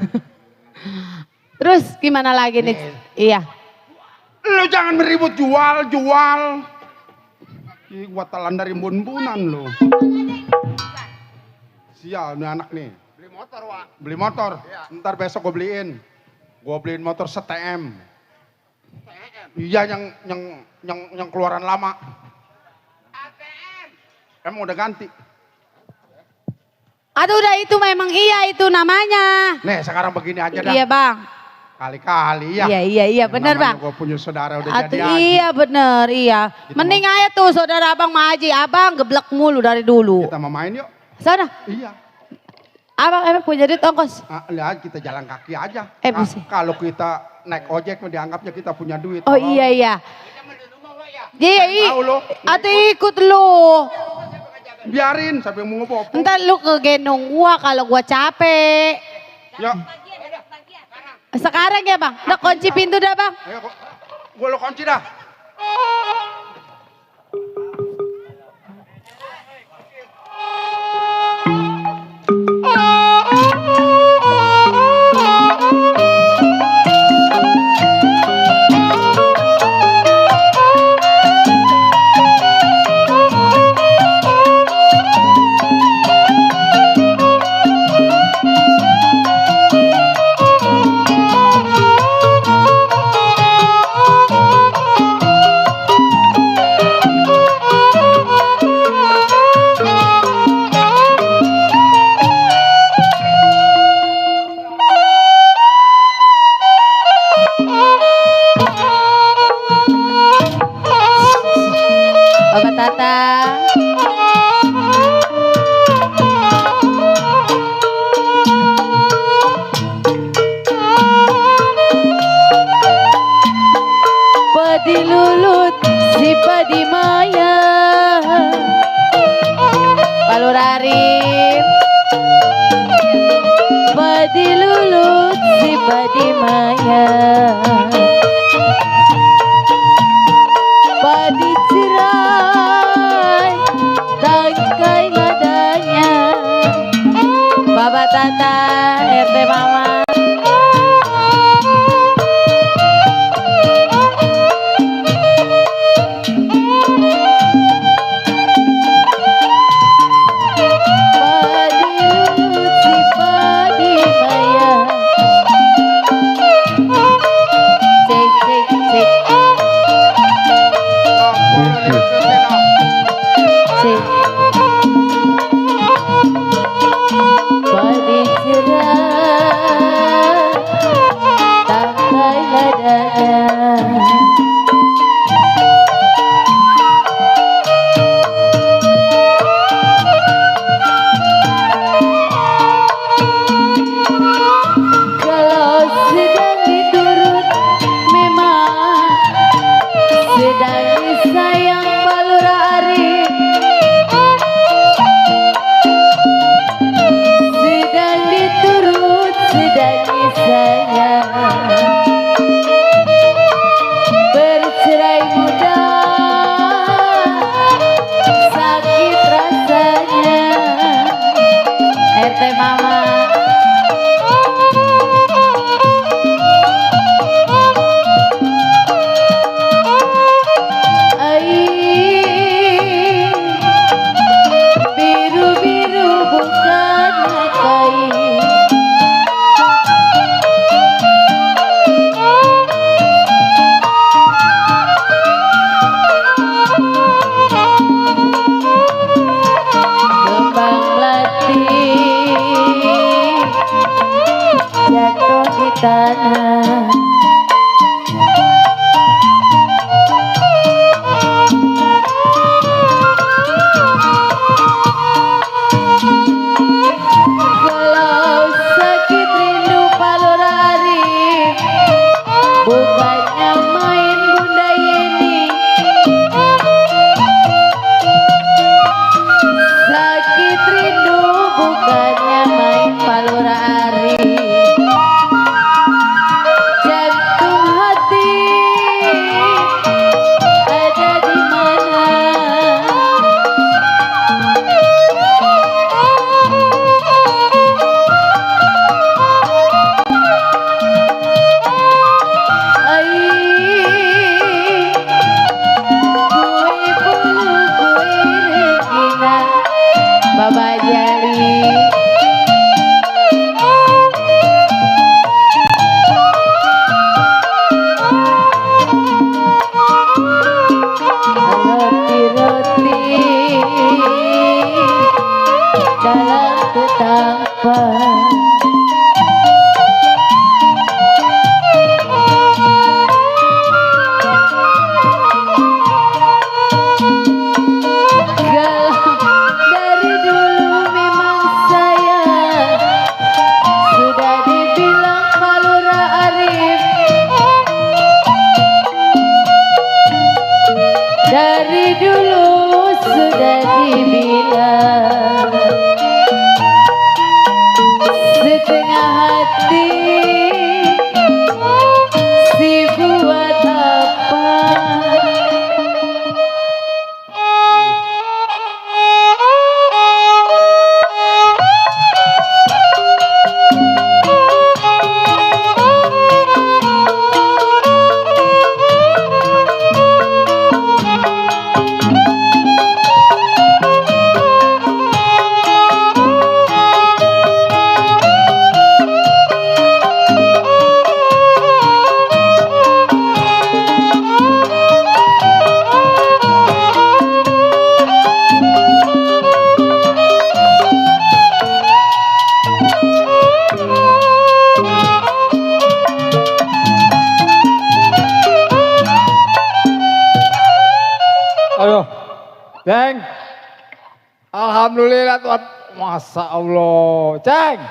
Terus gimana lagi nih? Iya. Lu jangan meribut jual. Ih, gua telan dari bun-bunan lu. Sial nih anak nih. Beli motor, Wak. Beli motor. Ntar besok gua beliin. Gua beliin motor STM. Iya yang keluaran lama. Emang udah ganti. Aduh udah itu memang iya itu namanya. Nih sekarang begini aja dah. Iya bang. Kali-kali ya. Iya bener bang. Gue punya saudara udah Atuh jadi haji. iya bener iya. Mending aja tuh saudara abang mau haji. Abang geblek mulu dari dulu. Kita mau main yuk. Sana. Iya. Abang emang punya duit ongkos? Lihat kita jalan kaki aja. Bisa. Kalau kita naik ojek dianggapnya kita punya duit. Oh iya. Iya. Tahu lo. Atuh ikut lu. Biarin sampai mau ngopo. Ntar lu ke gendong gua kalau gua capek. Ya. Sekarang ya bang, udah kunci pintu dah bang. Ayo gua lo kunci dah. Bapak Tata. Padi lulut si padi maya. Palurarip. Padi lulut si padi maya. Padi cerai tangkai ladanya. Bapak Tata RT Mama. Padi lulut si padi maya. tanah. Kalau sakit rindu palura arif, bukannya main Bunda Yeni. Sakit rindu bukannya main palura arif. Jantung hati ada di mana? Baba Jali. Roti-roti dalam ketapan. Dari dulu memang saya sudah dibilang palura arif. Dari dulu sudah dibilang setengah hati si buat apa? Aduh, Ceng. Alhamdulillah Tuhan. Masa Allah. Ceng,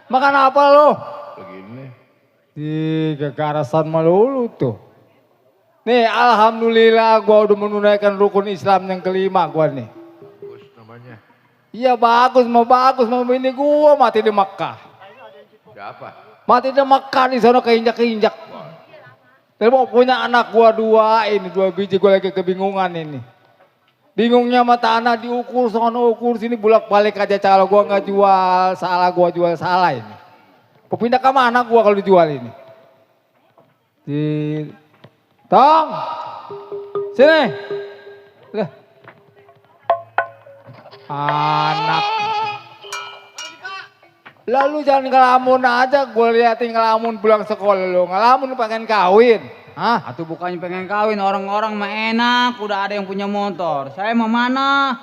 makan apa lo? Begini. Di kekerasan melulu tuh. Nih, alhamdulillah gua udah menunaikan rukun Islam yang kelima gua nih. Bagus namanya. Iya bagus, mau ini gua mati di Mekah. Udah apa? Mati di Mekah di sana keinjak-injak. Tapi mau punya anak gua dua biji gua lagi kebingungan ini. Bingungnya sama tanah diukur sono ukur sini bolak-balik aja kalau gua nggak jual salah gua jual salah ini. Pindah ke mana gua kalau dijual ini? Di Tong. Sini. Lah. Anak. Lalu jangan ngelamun aja, gue liatin ngelamun pulang sekolah lo. Ngelamun pengen kawin. Hah? Atau bukannya pengen kawin, orang-orang mah enak, udah ada yang punya motor. Saya mah mana?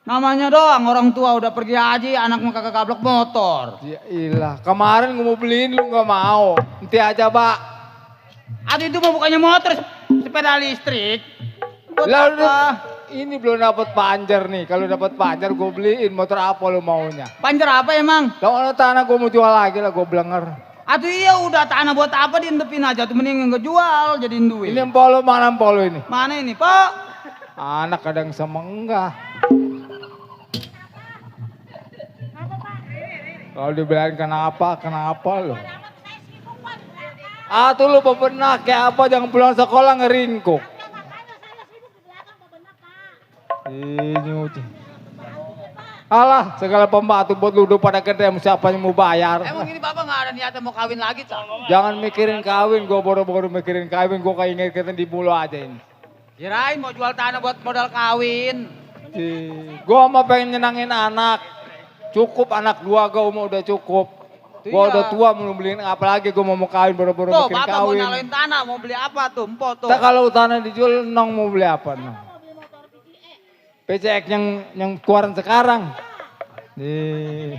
Namanya doang, orang tua udah pergi haji, anak mah kagak gablok motor. Ya ilah, kemarin gue mau beliin lu gak mau. Nanti aja, Pak. Atau itu mah bukannya motor, sepeda listrik. Buat Lalu apa? ini belum dapat panjer nih. Kalau dapat panjer gue beliin motor apa lu maunya? Panjer apa emang? Kalau tanah gue mau jual lagi lah, gue blenger. Atau iya udah tanah buat apa diintepin aja tuh mending nggak jual jadiin duit. Ini empolo mana empolo ini? Mana ini Pak? Anak kadang sama enggak. Kalau dibilangin kenapa lo? Tuh lu pernah kayak apa jangan pulang sekolah ngeringkuk. Nyuci. Alah, segala pembantu buat lu udah pada gede, siapa yang mau bayar? Emang ini Bapak nggak ada niatnya mau kawin lagi, Cak? Jangan mikirin kawin, gue baru-baru mikirin kawin, gue kayak inget di mulu aja ini. Kirain mau jual tanah buat modal kawin. Gue mah pengen nyenangin anak. Cukup anak dua, gue mau udah cukup. Gue udah tua mau beliin apa lagi, gue mau kawin baru-baru mikirin Bapak kawin. mau naloin tanah, mau beli apa tuh, Empok tuh? Kalau tanah dijual, nong mau beli apa nong? PCX yang keluaran sekarang. Nih.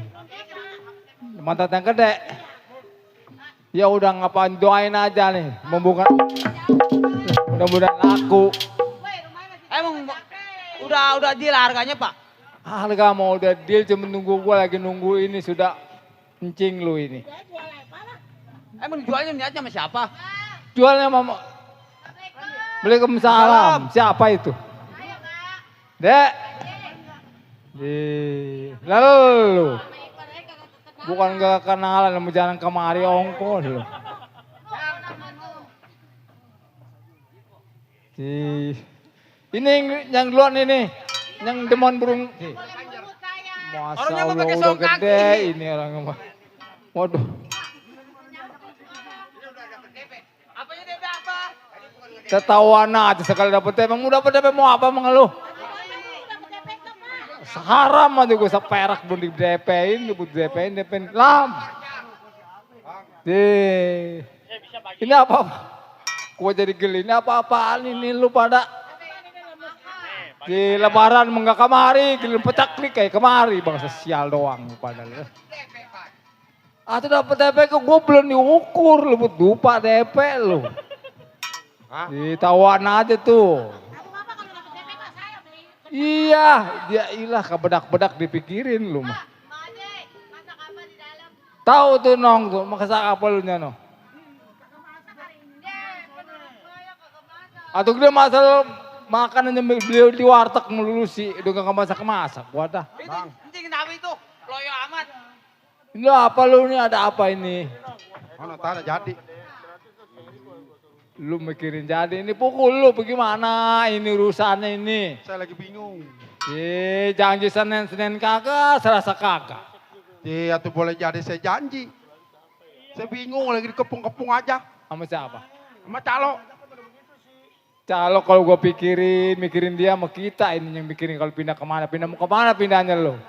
Mantat yang gede. Ya udah ngapain doain aja nih, membuka mudah-mudahan laku. Emang udah deal harganya Pak? Harga mau udah deal, cuma nunggu gua lagi nunggu ini sudah encing lu ini. Emang jualnya niatnya sama siapa? Jualnya mama. Waalaikumsalam. Siapa itu? Dek. Lalu. Bukan gak kenalan, mau jalan kemari ongko dulu. Ini yang duluan ini, yang demon burung. Masa Orangnya Allah pakai udah song gede kaki. ini orangnya mah. Waduh. Apanya DP apa? Ketahuan aja sekali dapet DP. Emang udah dapet DP mau apa mengeluh? Haram aja gue seperak belum di DP-in, nyebut DP-in, DP-in. Lam. Ini apa? Gue jadi geli, ini apa-apaan ini lu pada? Di lebaran menggak kemari, gila pecak klik kayak kemari. Bangsa sial doang lu pada. Atau dapet DP ke gue belum diukur, lu lupa DP lu. Ditawan aja tuh. Iya, dia ilah kebedak-bedak dipikirin lu mah. Tahu tuh nong tuh, masak apa lu nya no? Atau dia masalah makanan yang beliau di warteg melulu sih, udah gak masak-masak, wadah. Itu kenapa itu? Loyo amat. Ini apa lu nih, ada apa ini? Mana tak ada jadi. Lu mikirin jadi, ini pukul lu bagaimana ini urusannya ini. Saya lagi bingung. Janji Senin kagak, serasa kagak. Iya tuh boleh jadi saya janji. Saya bingung lagi dikepung-kepung aja. Sama siapa? Sama calo. Calo kalau gue mikirin dia sama kita ini yang mikirin kalau pindah kemana mau kemana pindahnya lo?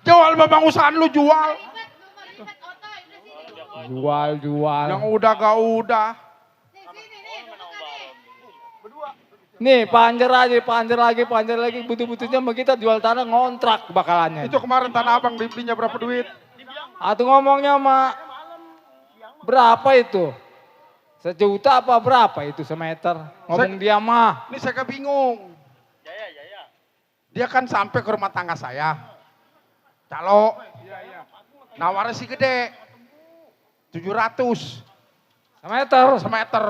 Jual memang usaha lu jual. Jual. Yang udah gak udah. Nih panjer lagi butuh-butuhnya sama kita jual tanah ngontrak bakalannya. Itu kemarin tanah abang dibelinya berapa duit? Atau ngomongnya sama berapa itu? 1 juta apa berapa itu semeter? Ngomong dia mah. Ini saya bingung. Dia kan sampai ke rumah tangga saya. Calo. Nawarnya sih gede. 700. Semeter.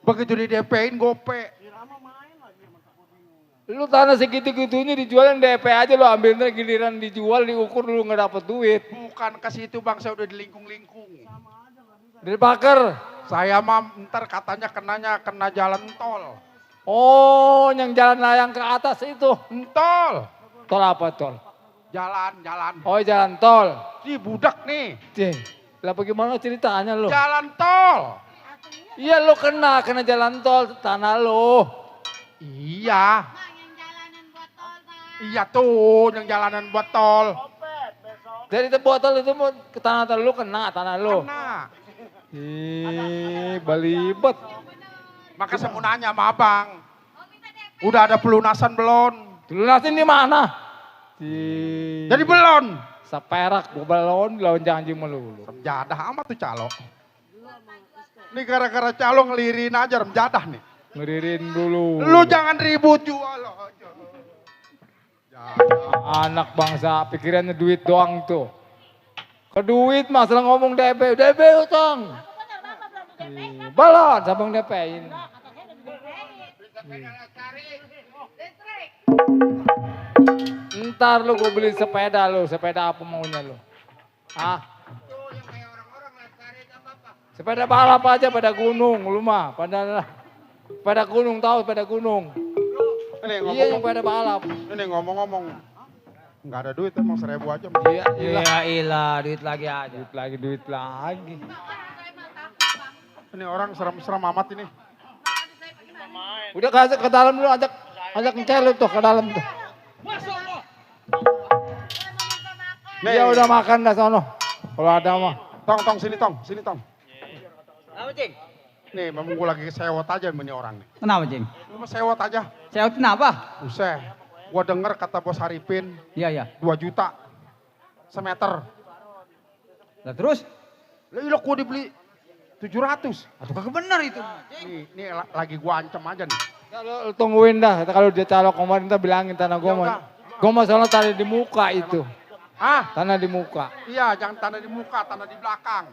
Begitu di DP-in gope. Lu tanah segitu-gitunya dijual yang DP aja lo ambil ntar giliran dijual diukur lu nggak dapet duit. Bukan ke situ bang, saya udah dilingkung-lingkung. Dari Paker. Saya mah ntar katanya kena jalan tol. Oh, yang jalan layang ke atas itu. Tol. Tol apa tol? Jalan. Oh, jalan tol. Ih budak nih. Lah bagaimana ceritanya lo? Jalan tol. Iya lo kena jalan tol tanah lo. Iya. Iya tuh yang jalanan buat tol. Dari itu botol itu mau ke tanah lu kena tanah lo. Kena. Balibet. Maka saya mau nanya sama abang. Udah ada pelunasan belum? Pelunasan di mana? Jadi belum. Seperak belon lawan janji melulu. Remjadah amat tuh calo. Ini gara-gara calo ngelirin aja remjadah nih. Ngelirin dulu. Lu jangan ribut jual aja. Anak bangsa pikirannya duit doang tuh. Ke duit masalah ngomong DP utang. Balon sabang DP-in. Ntar lu gue beli sepeda apa maunya lu? Sepeda balap aja pada gunung lu mah, pada gunung tahu pada gunung. Iya yang pada balap. Ini ngomong-ngomong, nggak ada duit emang 1.000 aja. Iya, duit lagi aja. Duit lagi. Ini orang serem-serem amat ini. Udah ke dalam dulu, ajak ngecel lu tuh ke dalam tuh. Dia udah makan dah sono. Kalau ada mah. Tong, sini tong. Kenapa Cing? Nih memang gue lagi sewot aja sama ini orang nih. Kenapa Cing? Lu mah sewot aja. Sewot kenapa? Usah. Gue denger kata bos Haripin. Iya. 2 juta. Semeter. Lah terus? Lah ilok gua dibeli 700. Aduh kagak benar itu. Nih lagi gua ancam aja nih. Kalau tungguin dah, kalau dia calon kemarin kita bilangin tanah gua mah. Gua masalah tanah di muka itu. Ah, Tanah di muka. iya jangan tanah di muka, tanah di belakang.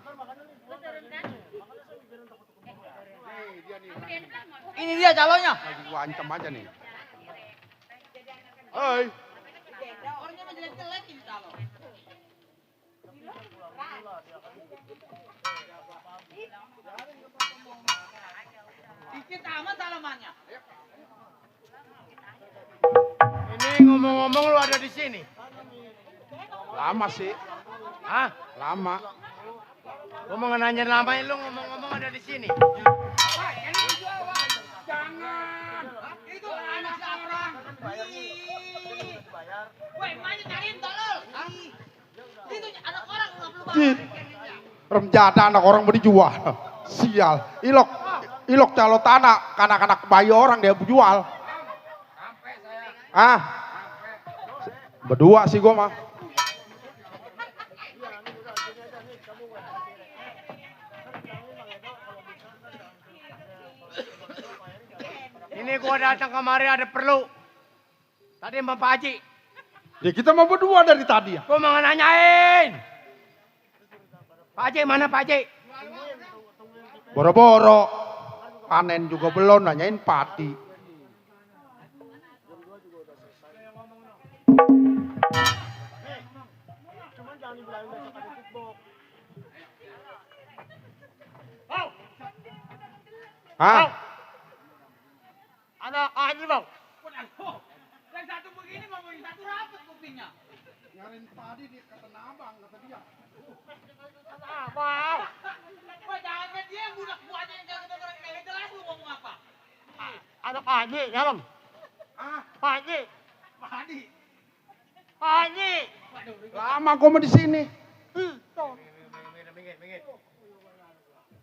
Ini dia calonnya. Lagi gua ancam aja nih. Hei. Dikit amat salamannya. Ini ngomong-ngomong lu ada di sini. Lama sih, Hah? lama. Gua mau nanya namanya lu ngomong-ngomong ada di sini. Jangan. Itu anak seorang. Woi, emaknya cariin tolol. Itu anak orang nggak perlu Cih. Remjada anak orang mau dijual. Sial. Ilok calo tanah, kanak-kanak bayi orang dia jual. Ah. Berdua sih gua mah. Ini gua datang kemari ada perlu. Tadi sama Pak Haji. Ya kita mau berdua dari tadi ya. Gua mau nanyain. Pak Haji mana Pak Haji? Boro-boro. Panen juga belum nanyain padi. Hah? Ada Haji bang. Yang satu begini ngomongin satu rapet kupingnya. Nyariin padi di kata nabang kata dia. Abang. Woi, jangan kan dia yang budak buahnya yang kagak jelas lu ngomong apa. Ada Pak Haji ya bang. Ah, Pak Haji. Pak Hadi. Pak Haji. lama gua mau di sini. Minggir.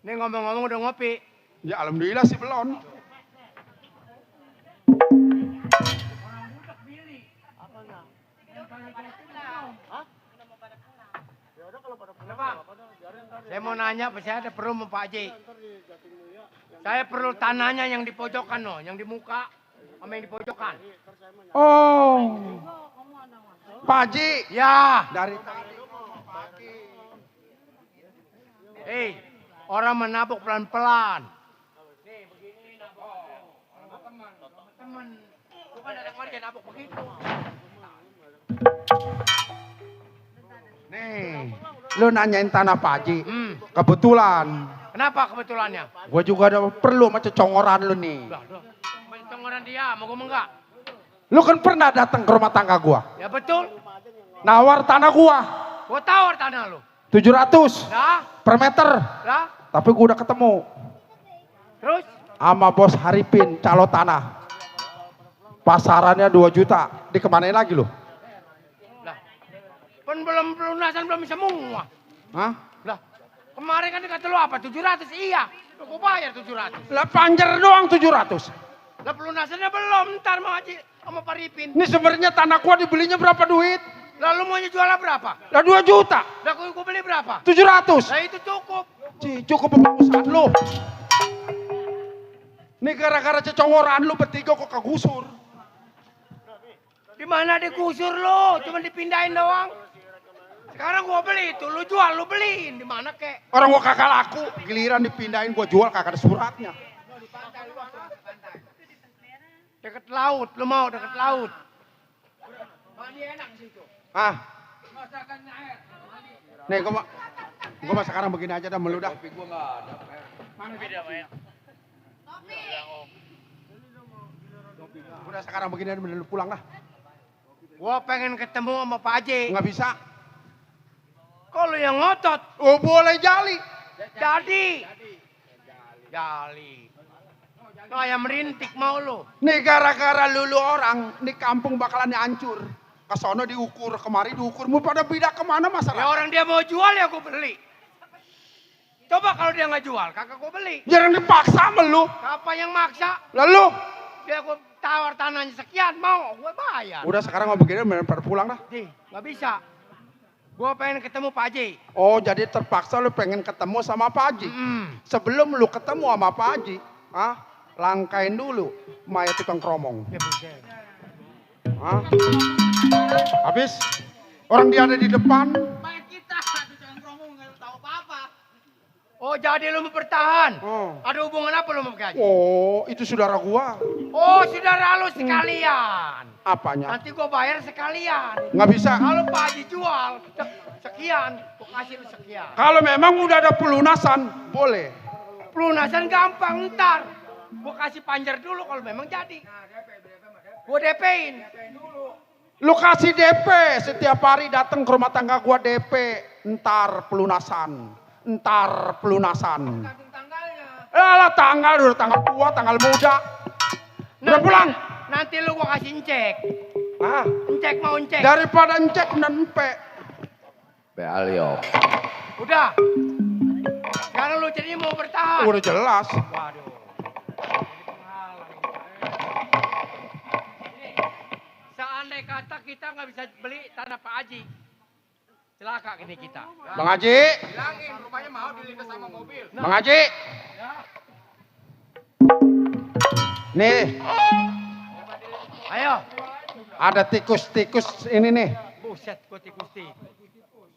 Ini ngomong-ngomong udah ngopi. Ya alhamdulillah sih belum. Saya mau nanya, saya ada perlu sama Pak Haji. Saya perlu tanahnya yang di pojokan loh, yang di muka sama yang di pojokan. Oh. Pak Haji. Ya. Dari tadi. Orang menabuk pelan-pelan. Nih begini nabuk. Sama teman. Bukan ada kemarin dia nabuk begitu. Nih, lu nanyain tanah Pak Haji. Kebetulan. Kenapa kebetulannya? Gua juga ada perlu sama cecongoran lu nih. Cengoran dia, mau gue enggak? Lu kan pernah datang ke rumah tangga gua. Ya betul. Nawar tanah gua. Gua tawar tanah lu. 700 Dah, per meter. dah. Tapi gua udah ketemu Terus? sama bos Haripin calo tanah. Pasarannya 2 juta. Dikemanain lagi lu? Lah. Kan belum pelunasan belum semua. Hah? Lah. Kemarin kan dikata lu apa? 700? Iya. Lu gua bayar 700. Lah panjer doang 700. Lah pelunasannya belum, ntar mau Haji sama Pak Ripin. Ini sebenarnya tanah gua dibelinya berapa duit? Lalu mau jualnya berapa? Lah 2 juta. Lah gua beli berapa? 700. Lah itu cukup. Cukup pembagusan lu. Ini gara-gara cecongoran lu bertiga kok kegusur. Di mana digusur lu? Cuma dipindahin doang. Sekarang gua beli itu, lu jual, lu beliin. Di mana kek? Orang gua kagak laku, giliran dipindahin gua jual kagak ada suratnya. Deket laut, lu mau deket laut. Mandi enak di situ. Ah, Masakannya air. nih gua mah sekarang begini aja dah melu dah. Mana beda ya? Udah sekarang begini aja melu pulang dah. Gua pengen ketemu sama Pak Haji. Nggak bisa. Kok lu yang ngotot? Oh boleh jali. Jadi. Jali. Kayak merintik mau lu. Nih gara-gara lulu orang, nih kampung bakalan hancur. Kesono diukur, kemari diukur, mau pada beda kemana Ya masalah? orang dia mau jual ya gua beli. Coba kalau dia nggak jual, kagak gua beli. Jangan dipaksa sama lu. Siapa yang maksa? Lalu, Dia gua tawar tanahnya sekian, mau gua bayar. udah sekarang mau begini, pada pulang dah. Nih, nggak bisa. Gua pengen ketemu Pak Haji. Oh, jadi terpaksa lu pengen ketemu sama Pak Haji. Sebelum lu ketemu sama Pak Haji, langkain dulu mayat tukang kromong. Ya buset. Habis orang dia ada di depan. Mayat kita, tukang kromong nggak tahu apa-apa. Oh, jadi lu mau bertahan? Ada hubungan apa lu mau Haji? Oh, itu saudara gua. Oh, saudara lu sekalian. Apanya? Nanti gua bayar sekalian. Nggak bisa. Kalau Pak Haji jual sekian, gua kasih lu sekian. Kalau memang udah ada pelunasan, boleh. Pelunasan gampang ntar. Gua kasih panjar dulu kalau memang jadi. Gua DP-in. Lu kasih DP, setiap hari datang ke rumah tangga gua DP. Ntar pelunasan. Ntar pelunasan. Alah, tanggal udah tanggal tua, tanggal muda. Udah pulang. Nanti lu gua kasih cek. Cek mau cek. Daripada cek nempe. Bealiok. Udah. Sekarang lu jadi mau bertahan. Udah jelas. Waduh. Seandai kata kita nggak bisa beli tanah Pak Haji, celaka ini kita. Bang Haji. Bilangin rumahnya mau dilindas sama mobil. Bang Haji. Nih. Ayo. Ada tikus-tikus ini nih. Buset, gua tikus-tikus.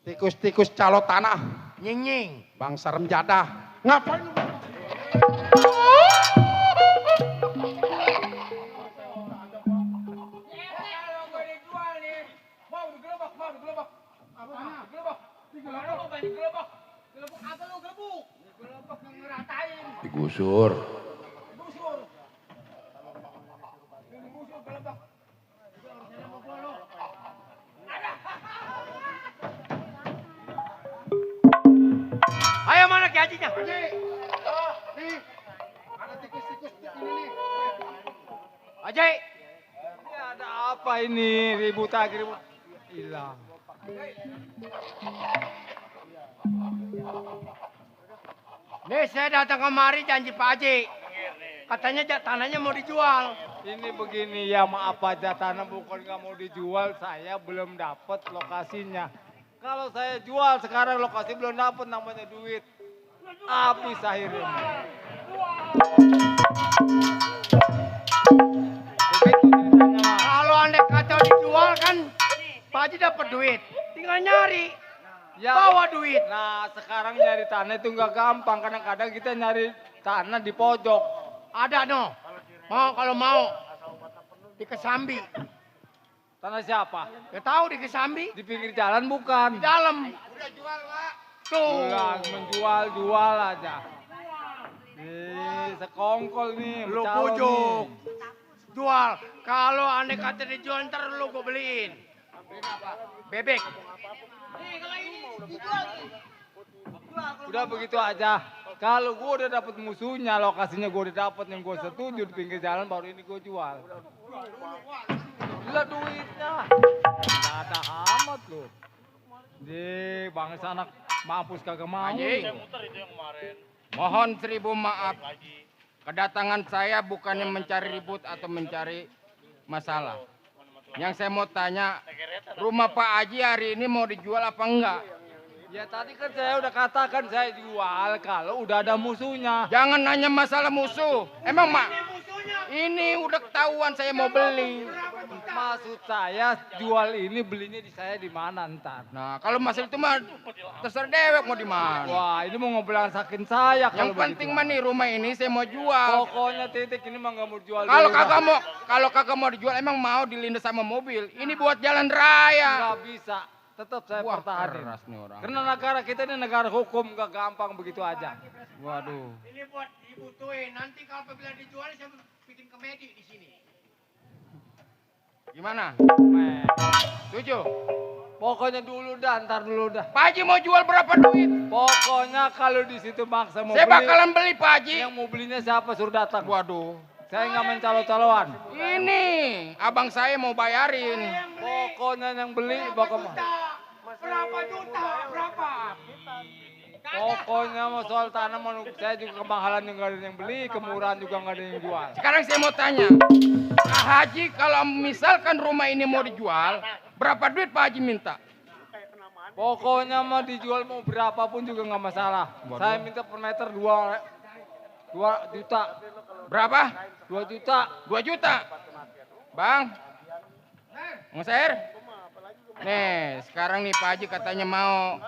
Tikus-tikus calo tanah. Nying-nying. Bang Sarem Jadah. Ngapain lu? Digusur. Ayo mana Ki Hajinya? Nih, ada tikus-tikus ini nih. Haji. Ini ada apa ini? Ribut lagi ribut. Hilang. Nih saya datang kemari janji Pak Haji. Katanya tanahnya mau dijual. Ini begini ya, maaf aja, tanah bukan nggak mau dijual, saya belum dapat lokasinya. Kalau saya jual sekarang lokasi belum dapat, namanya duit. Habis akhirnya. Begitu ceritanya, Mas. Kalau andai kata dijual kan Pak Haji dapat duit. Tinggal nyari. Ya, bawa duit. Nah sekarang nyari tanah itu nggak gampang. Kadang-kadang kita nyari tanah di pojok. Ada no. Mau kalau mau di Kesambi. Tanah siapa? Ya tahu di Kesambi. Di pinggir jalan bukan? Di dalam. Udah jual Pak. Tuh. Pulang menjual aja. Sekongkol nih. Lu calon bujuk. nih. Jual. Kalau andai kata dijual ntar lu gue beliin. Bebek. Udah begitu aja. Kalau gue udah dapet musuhnya, lokasinya gue udah dapet yang gue setuju di pinggir jalan, baru ini gue jual. Gila duitnya. Gak ada amat loh. Di bangsa anak mampus kagak mau. Haji. Mohon 1000 maaf. Kedatangan saya bukannya mencari ribut atau mencari masalah. Yang saya mau tanya, rumah Pak Haji hari ini mau dijual apa enggak? Ya tadi kan saya udah katakan saya jual kalau udah ada musuhnya. Jangan nanya masalah musuh. Emang Mak, ini udah ketahuan saya mau beli. Maksud saya jual ini belinya di saya di mana ntar. Nah kalau masalah itu mah terserah dewek mau di mana. Wah ini mau ngobrol sakin saya Yang kalau penting begitu. mah nih rumah ini saya mau jual. Pokoknya titik ini mah nggak mau jual. Kalau kagak mau dijual emang mau dilindas sama mobil. Ini buat jalan raya. Nggak bisa. Tetap saya Wah, pertahanin. keras nih orang. Karena negara kita ini negara hukum, gak gampang begitu aja. Waduh. Ini buat dibutuhin. Nanti kalau apabila dijual saya bikin komedi di sini. Gimana? Setuju? Pokoknya dulu dah, ntar dulu dah. Pak Haji mau jual berapa duit? Pokoknya kalau di situ maksa mau Saya beli, bakalan beli Pak Haji. yang mau belinya siapa suruh datang. Waduh. Saya nggak mencalo-caloan. Ini abang saya mau bayarin. Pokoknya yang beli pokoknya. Berapa juta? Berapa? Pokoknya mau soal tanah mau saya juga kemahalan juga ada yang beli, kemurahan juga nggak ada yang jual. Sekarang saya mau tanya, Pak Haji kalau misalkan rumah ini mau dijual, berapa duit Pak Haji minta? Pokoknya mah dijual mau berapapun juga nggak masalah. Saya minta per meter 2 juta. Berapa? 2 juta. 2 juta. Bang. Ngeser. Nih, sekarang nih Pak Haji katanya mau.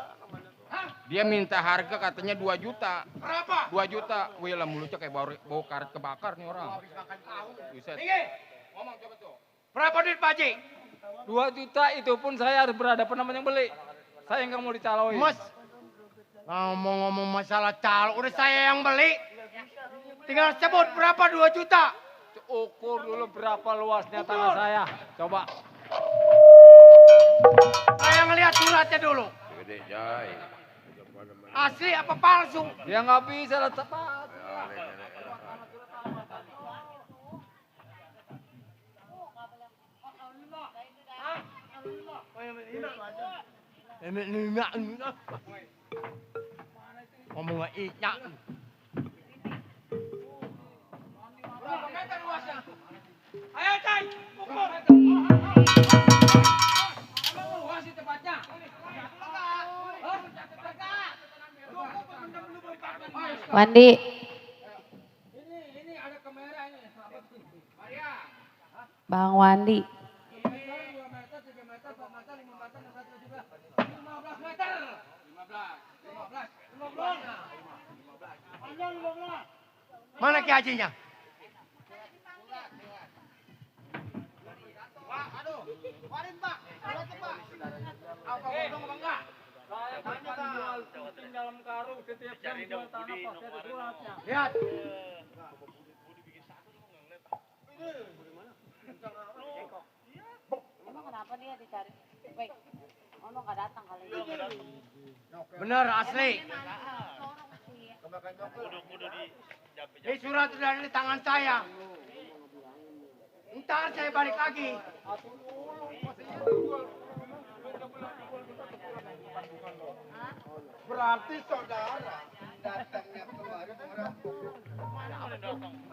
Dia minta harga katanya 2 juta. Berapa? 2 juta. Wih lah mulutnya kayak bau karet kebakar nih orang. Buset. Ngomong coba tuh. Berapa duit Pak Haji? 2 juta itu pun saya harus berhadapan sama yang beli. Saya nggak mau dicaloin. Mas, ngomong-ngomong masalah calo, udah saya yang beli. Tinggal sebut berapa 2 juta. Ukur dulu berapa luasnya tanah saya. Coba. Saya ngelihat suratnya dulu. Asli apa palsu? Ya nggak bisa lah tepat. Ngomong nggak inya. Berapa meter luasnya? Ayo Cai, ukur. Luas itu tempatnya. Wandi. Ini ada kamera ini. Bang Wandi. Mana Ki Hajinya? Dalam karung setiap jam jual tanah pasti ada suratnya. Lihat. Emang kenapa dia dicari? Baik. Ono nggak datang kali ini. Bener asli. Ini surat sudah ada di tangan saya. Ntar saya balik lagi. Berarti saudara datangnya kemarin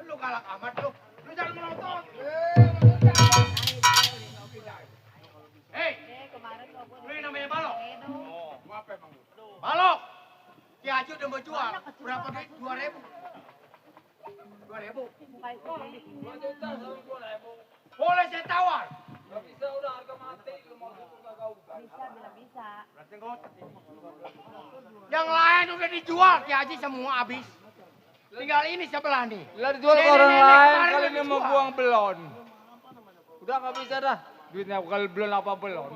Lu galak amat lu. Lu jangan melotot. Hei, lu ini namanya balok. apa emang? Balok. Ki Haji udah mau jual. Berapa duit? 2.000. 2.000. 2 juta sama 2.000. Boleh saya tawar. Gak bisa udah harga mati. Lu mau buka kau. Bisa. Yang lain udah dijual Ki Haji semua habis. Tinggal ini sebelah nih. Lah dijual ke orang lain kali ini mau buang belon. Udah nggak bisa dah. Duitnya kalau belon apa belon.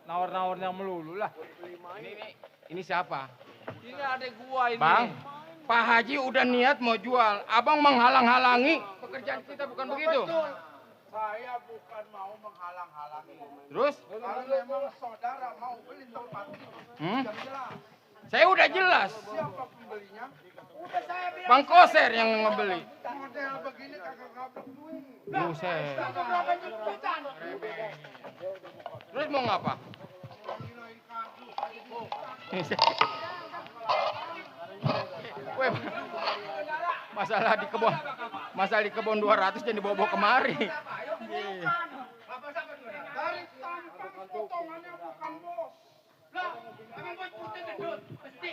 Nawar-nawarnya melulu lah. Ini siapa? Ini ada gua ini. Bang, Pak Haji udah niat mau jual. Abang menghalang-halangi. Pekerjaan kita bukan begitu. Saya bukan mau menghalang-halangi. Terus? Kalau memang saudara mau beli tempat itu, sudah jelas. Saya udah jelas. Siapa pembelinya? Udah saya bilang. Bang Koser yang ngebeli. Model begini kagak gablok duit. Buset. Terus mau ngapa? Weh, masalah di kebun 200 jadi dibawa kemari. Dari tanpa potongannya bukan bos. Lah, emang bos putih gendut, mesti.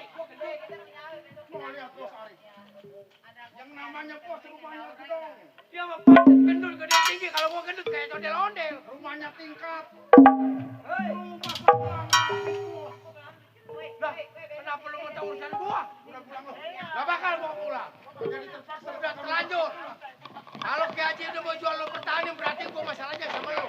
Mau lihat bos Ari. Yang namanya bos rumahnya gedong. Dia mah pantas gendut gede tinggi, kalau gua gendut kayak ondel-ondel. Rumahnya tingkat. Rumah sebelah Lah, kenapa lu mau tahu urusan gua? Udah pulang lo. Gak bakal gua pulang. Jadi terpaksa. Udah terlanjur. Kalau Ki Haji udah mau jual lu pertanian, berarti gua masalahnya sama lu.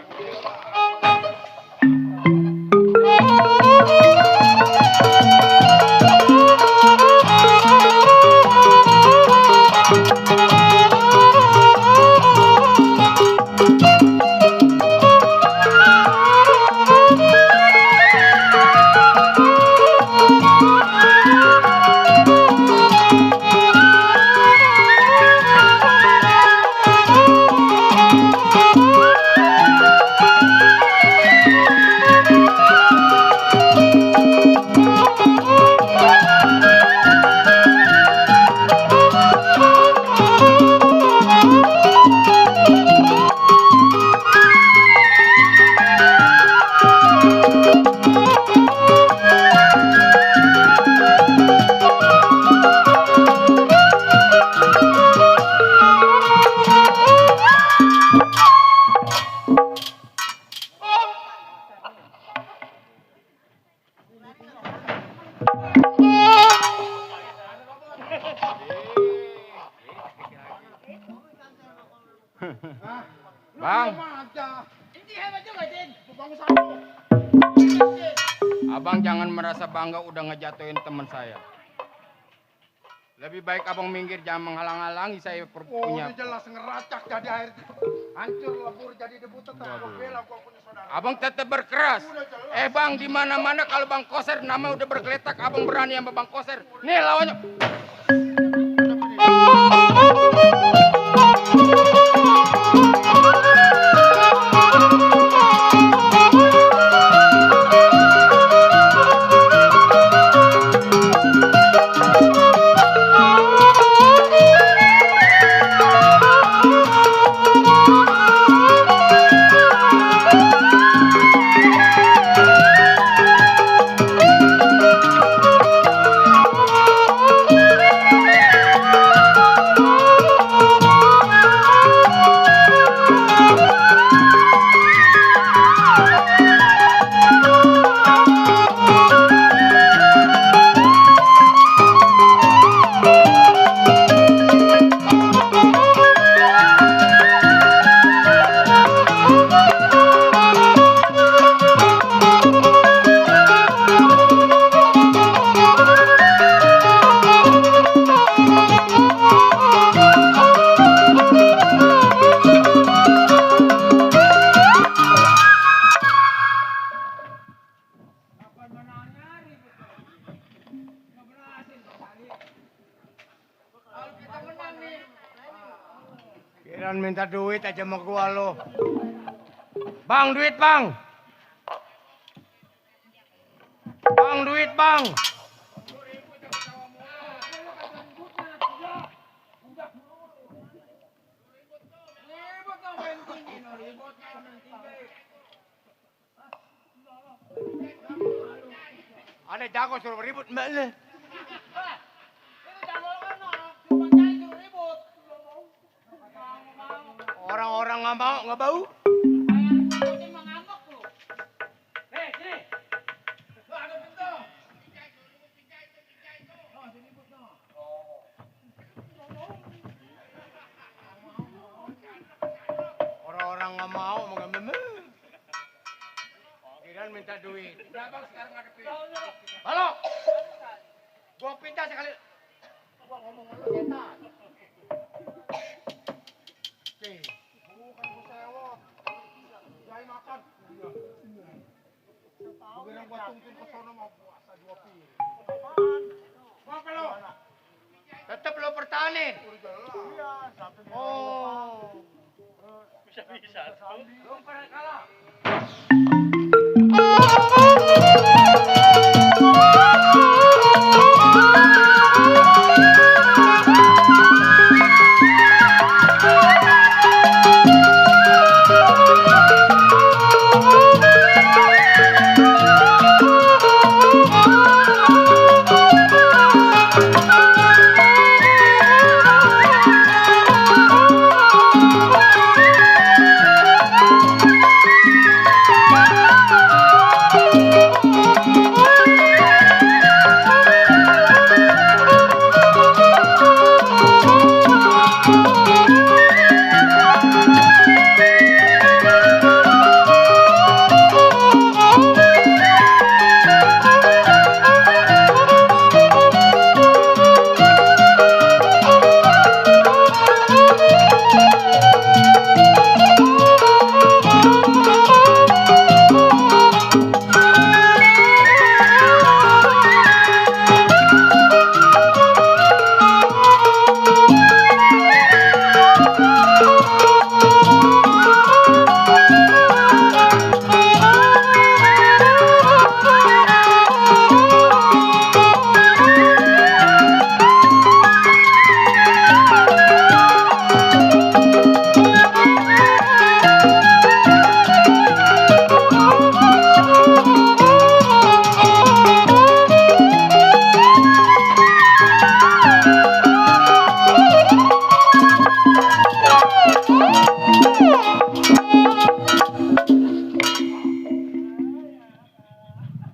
aja. Ini hebat juga, Cing. Tukang sapu. Abang jangan merasa bangga udah ngejatuhin teman saya. Lebih baik abang minggir, jangan menghalang-halangi saya Oh, punya. ini jelas ngeracak jadi air. Hancur lebur jadi debu tetap. Gua bela gua punya saudara. Abang tetap berkeras. Bang, di mana-mana kalau Bang Koser namanya udah bergeletak, abang berani sama Bang Koser. Nih lawannya. Kirain minta duit aja sama gua lo. Bang, duit bang. Bang, duit bang. Ada jago suruh ribut mbak le. Orang-orang nggak mau, nggak bau. Orang-orang nggak mau, nggak mau. Kirain minta duit. Berapa sekarang ngadepin? Halo, gua pindah sekali. Gua ngomong lu nyetak. Oke. Bukan gua sewot. Jai makan. Iya. Begitu gua tungguin ke sono mau puasa 2 piring. Apaan? Apa lo? Tetap lo pertahanin. Iya, sampai oh. Bisa-bisa. Lo pernah kalah.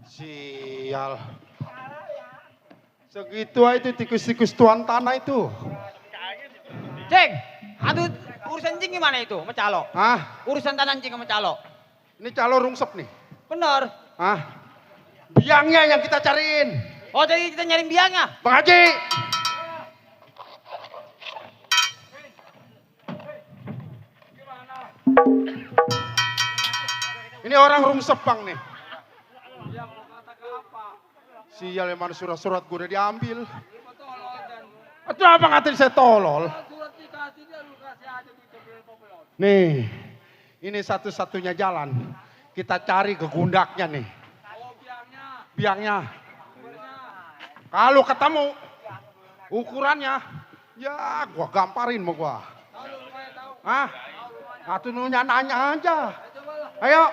Sial. Segitu aja itu tikus-tikus tuan tanah itu. Ceng, aduh Urusan cing gimana itu sama calo? Hah? Urusan tanah cing sama calo. Ini calo rungsep nih. Bener. Hah? Biangnya yang kita cariin. Oh jadi kita nyari biangnya? Bang Haji. Ini orang rungsep bang nih. Sial emang surat-surat gue udah diambil. Itu apa ngatain saya tolol? Nih, ini satu-satunya jalan. Kita cari ke gundaknya nih. Biangnya. Kalau ketemu ukurannya, ya gua gamparin mau gua. Hah? Atuh nanya aja. Ayo.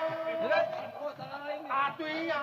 Atuh iya.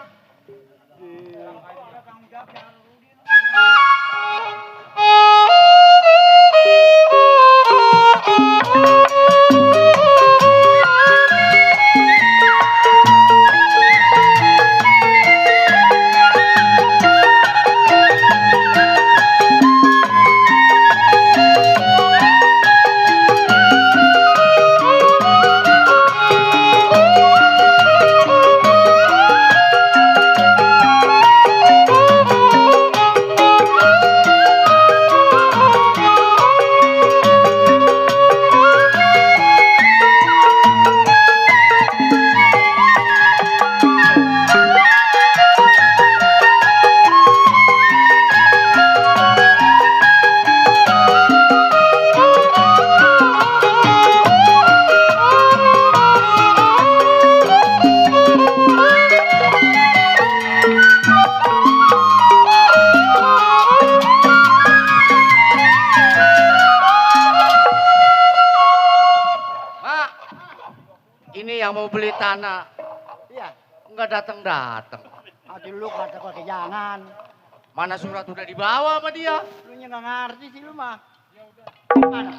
Yang mau beli tanah, Iya. nggak datang-datang. Aduh lu kata pakai jangan. Mana surat udah dibawa sama dia? Lu nya nggak ngerti sih lu mah. Mana?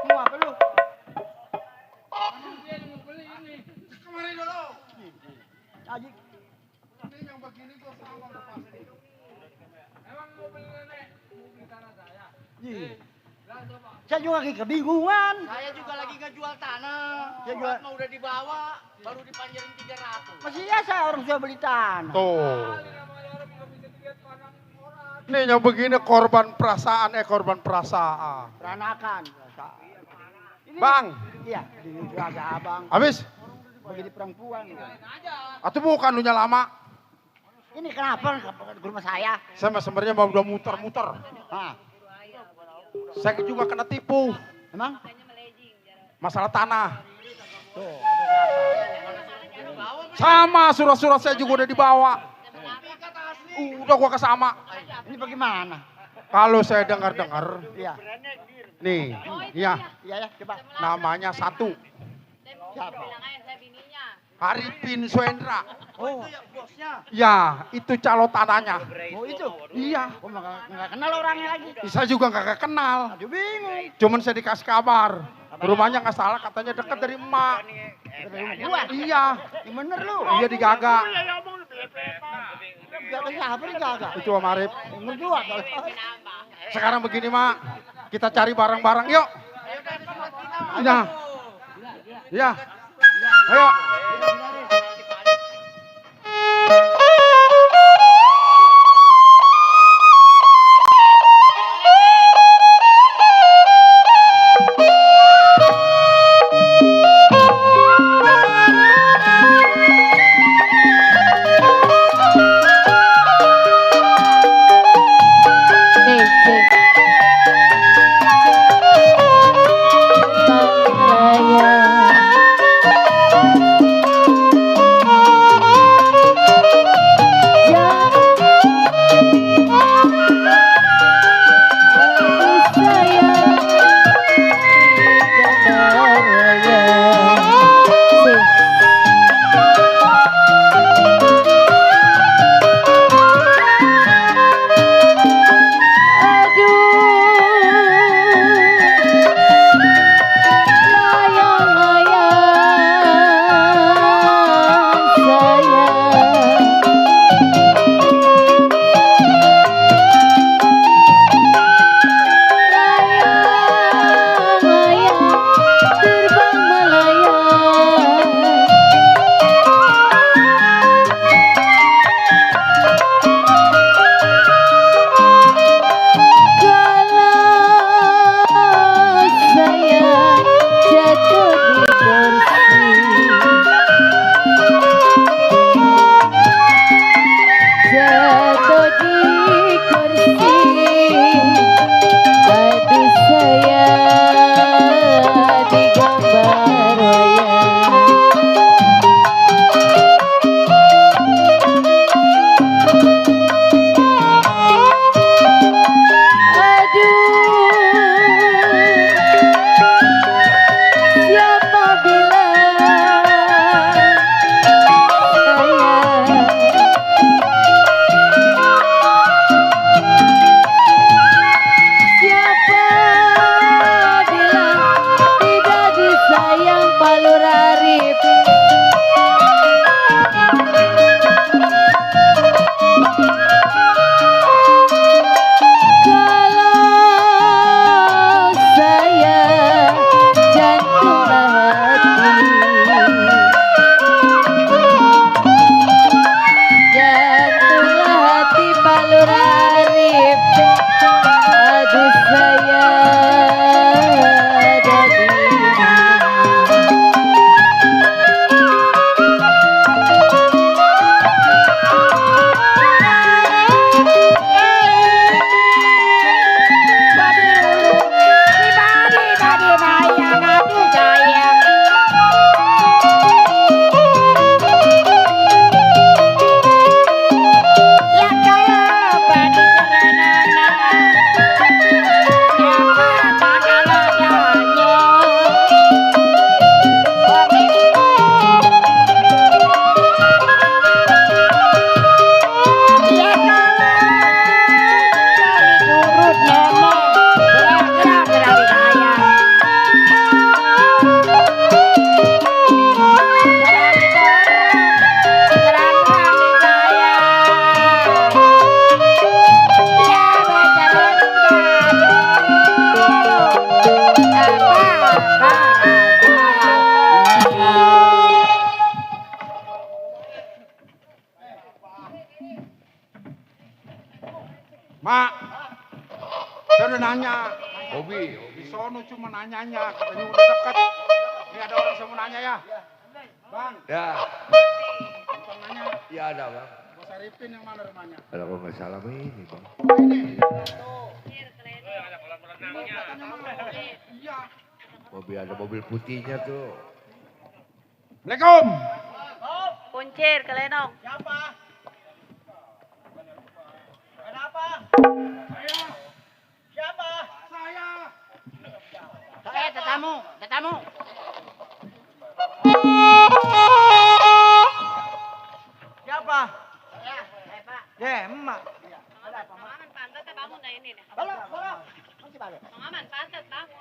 Mau apa lu? Kemari dulu. Aji. Ini yang begini gua sama lepas. Emang mau beli nenek? Mau beli tanah saya? Saya juga lagi kebingungan. Saya juga lagi nggak jual tanah. Ya, Surat mah udah dibawa, baru dipanjarin 300. Masih ya saya orang sudah beli tanah. Tuh. Nih yang begini korban perasaan korban perasaan. Peranakan. Bang. Iya, di ada abang. Habis? Begini perempuan. Atau bukan lu lama? Ini kenapa ke rumah saya? Saya mah sebenarnya mau udah muter-muter. Hah. Saya juga kena tipu. Emang? Masalah tanah. Tuh, Sama surat-surat saya juga udah dibawa. Udah gua kesama. ini bagaimana? Kalau saya dengar-dengar, Iya. nih, iya, Iya ya, coba. namanya satu. Siapa? Arifin Suendra. Oh, Ya, itu calo tanahnya. oh itu. Iya. Oh, nggak kenal orangnya lagi. Saya juga nggak kenal. Aduh bingung. Cuman saya dikasih kabar. Rumahnya nggak salah, katanya dekat dari emak. Dari rumah gua. Iya. Yang bener lu. Iya digaga. Jaga siapa nih jaga? Itu Om Arif. Yang berdua. Sekarang begini, Mak. Kita cari barang-barang, yuk. Iya. Iya. Ayo. nanya. Hobi. Di sono cuma nanyanya, katanya udah deket. Ini ada orang yang mau nanya ya. Bang. Ya. Bang nanya. Iya ada bang. Bos Arifin yang mana rumahnya? Kalau nggak salah ini bang. Iya. Mobil ada mobil putihnya tuh. Assalamualaikum. Kuncir ke Lenong. Siapa? Kenapa? Saya. Siapa? Saya. Tetamu. Siapa? Ya, Pak. Emak. Bang Aman pantat bangun dah ini nih. Balo. Masih balo. Bang Aman pantat bangun.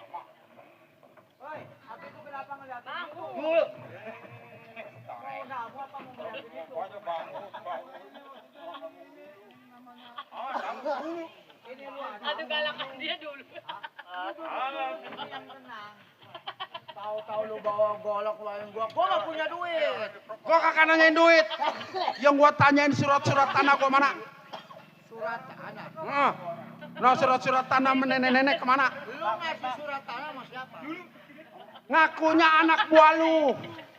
Woi, aku tuh kenapa ngeliat Bangun. Aduh galakan dia dulu. Tahu-tahu lu bawa golok lain gua gak punya duit. Gua kagak nanyain duit. Yang gua tanyain surat-surat tanah gua mana? Surat tanah. Nah, surat-surat tanah nenek-nenek kemana? Lu ngasih surat tanah sama siapa? Ngakunya anak buah lu.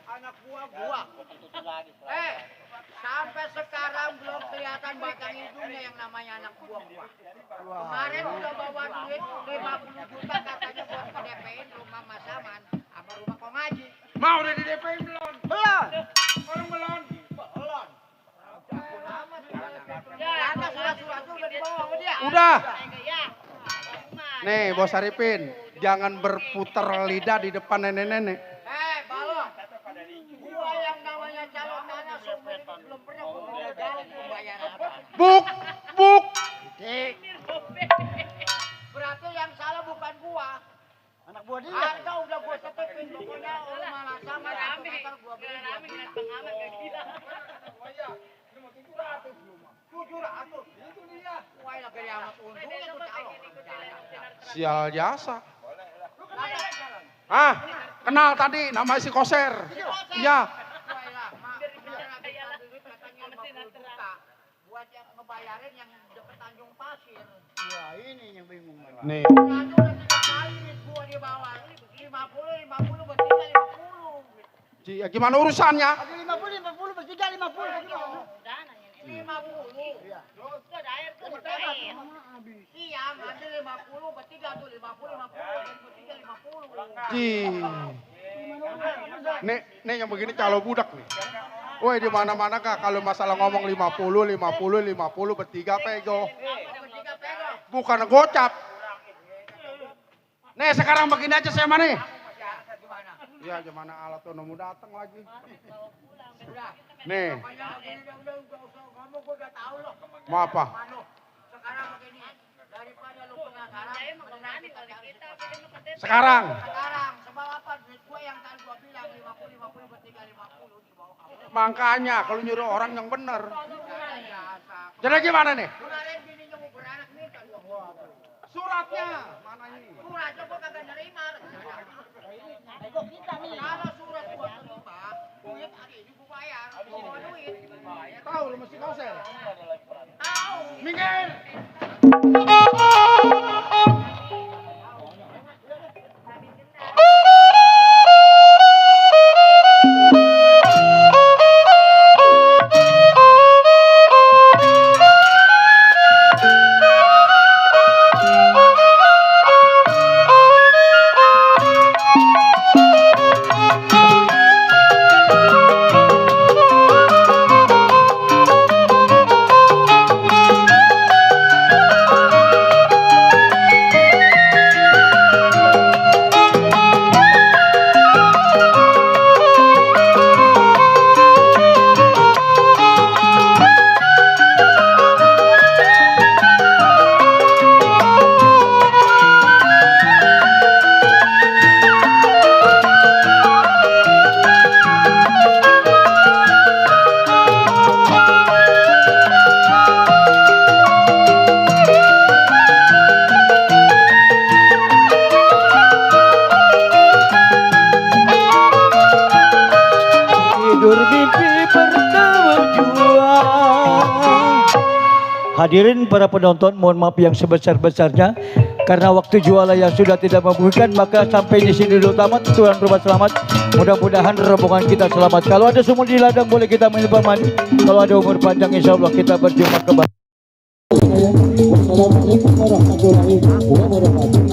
Anak gua. Sampai sekarang belum kelihatan batang hidungnya yang namanya anak buah gua. Kemarin udah bawa duit 50 juta katanya buat nge-DP-in rumah Mas Aman sama rumah Kong Haji. Mau udah di DP-in belum? Belum. Orang belum. Karena surat-surat itu udah dibawa sama dia. Udah. Ya. Nih, Bos Arifin, jangan berputar lidah di depan nenek-nenek. Balon. Gua yang namanya calon tanah seumur hidup belum pernah gua gagal membayar apa. Buk. Berarti yang salah bukan gua. Anak buah dia. Harta udah gua setepin pokoknya lu malah sama Rame. meter gua beli. Rame ngeliat Bang Aman gak gila. 700. Itu dia. Wah, lagi amat untung itu calon. Sial jasa. Ah, kenal tadi nama si Koser. Iya. Buat yang ngebayarin yang deket Tanjung Pasir. Wah, ini yang bingung. Nih. Udah 3 kali gua di bawah. 50 bertiga 50. Gimana urusannya? Ada 50 bertiga 50. 50. Iya. Tuh ada air tuh. Air. Iya, ada 50 bertiga tuh 50 dan bertiga 50. Nih yang begini kalau budak nih. Woi di mana-mana kak kalau masalah ngomong 50 bertiga pego. Bertiga pegang. Bukan gocap. Nih sekarang begini aja saya mana nih? Iya gimana alat tuh nemu datang lagi. Nih. Mau apa? Sekarang begini, daripada lu penasaran, Sekarang. sebab apa duit gua yang tadi gua bilang 50 bertiga 50 dibawa kamu. Makanya kalau nyuruh orang yang bener. Jadi gimana nih? Kemarin bininya mau beranak minta gua. Suratnya mana ini? Suratnya gua kagak nerima. Kok kita nih? Kalau surat gua terima, duit hari ini gua bayar. Gua bawa duit. Tahu lu mesti Koser. Tahu. Minggir. Hadirin para penonton, mohon maaf yang sebesar-besarnya Karena waktu jualan yang sudah tidak memungkinkan, maka sampai di sini dulu tamat. Tuhan rumah selamat. Mudah-mudahan rombongan kita selamat. Kalau ada sumur di ladang boleh kita menyimpan mandi. Kalau ada umur panjang insya Allah kita berjumpa kembali. Wassalamualaikum warahmatullahi wabarakatuh.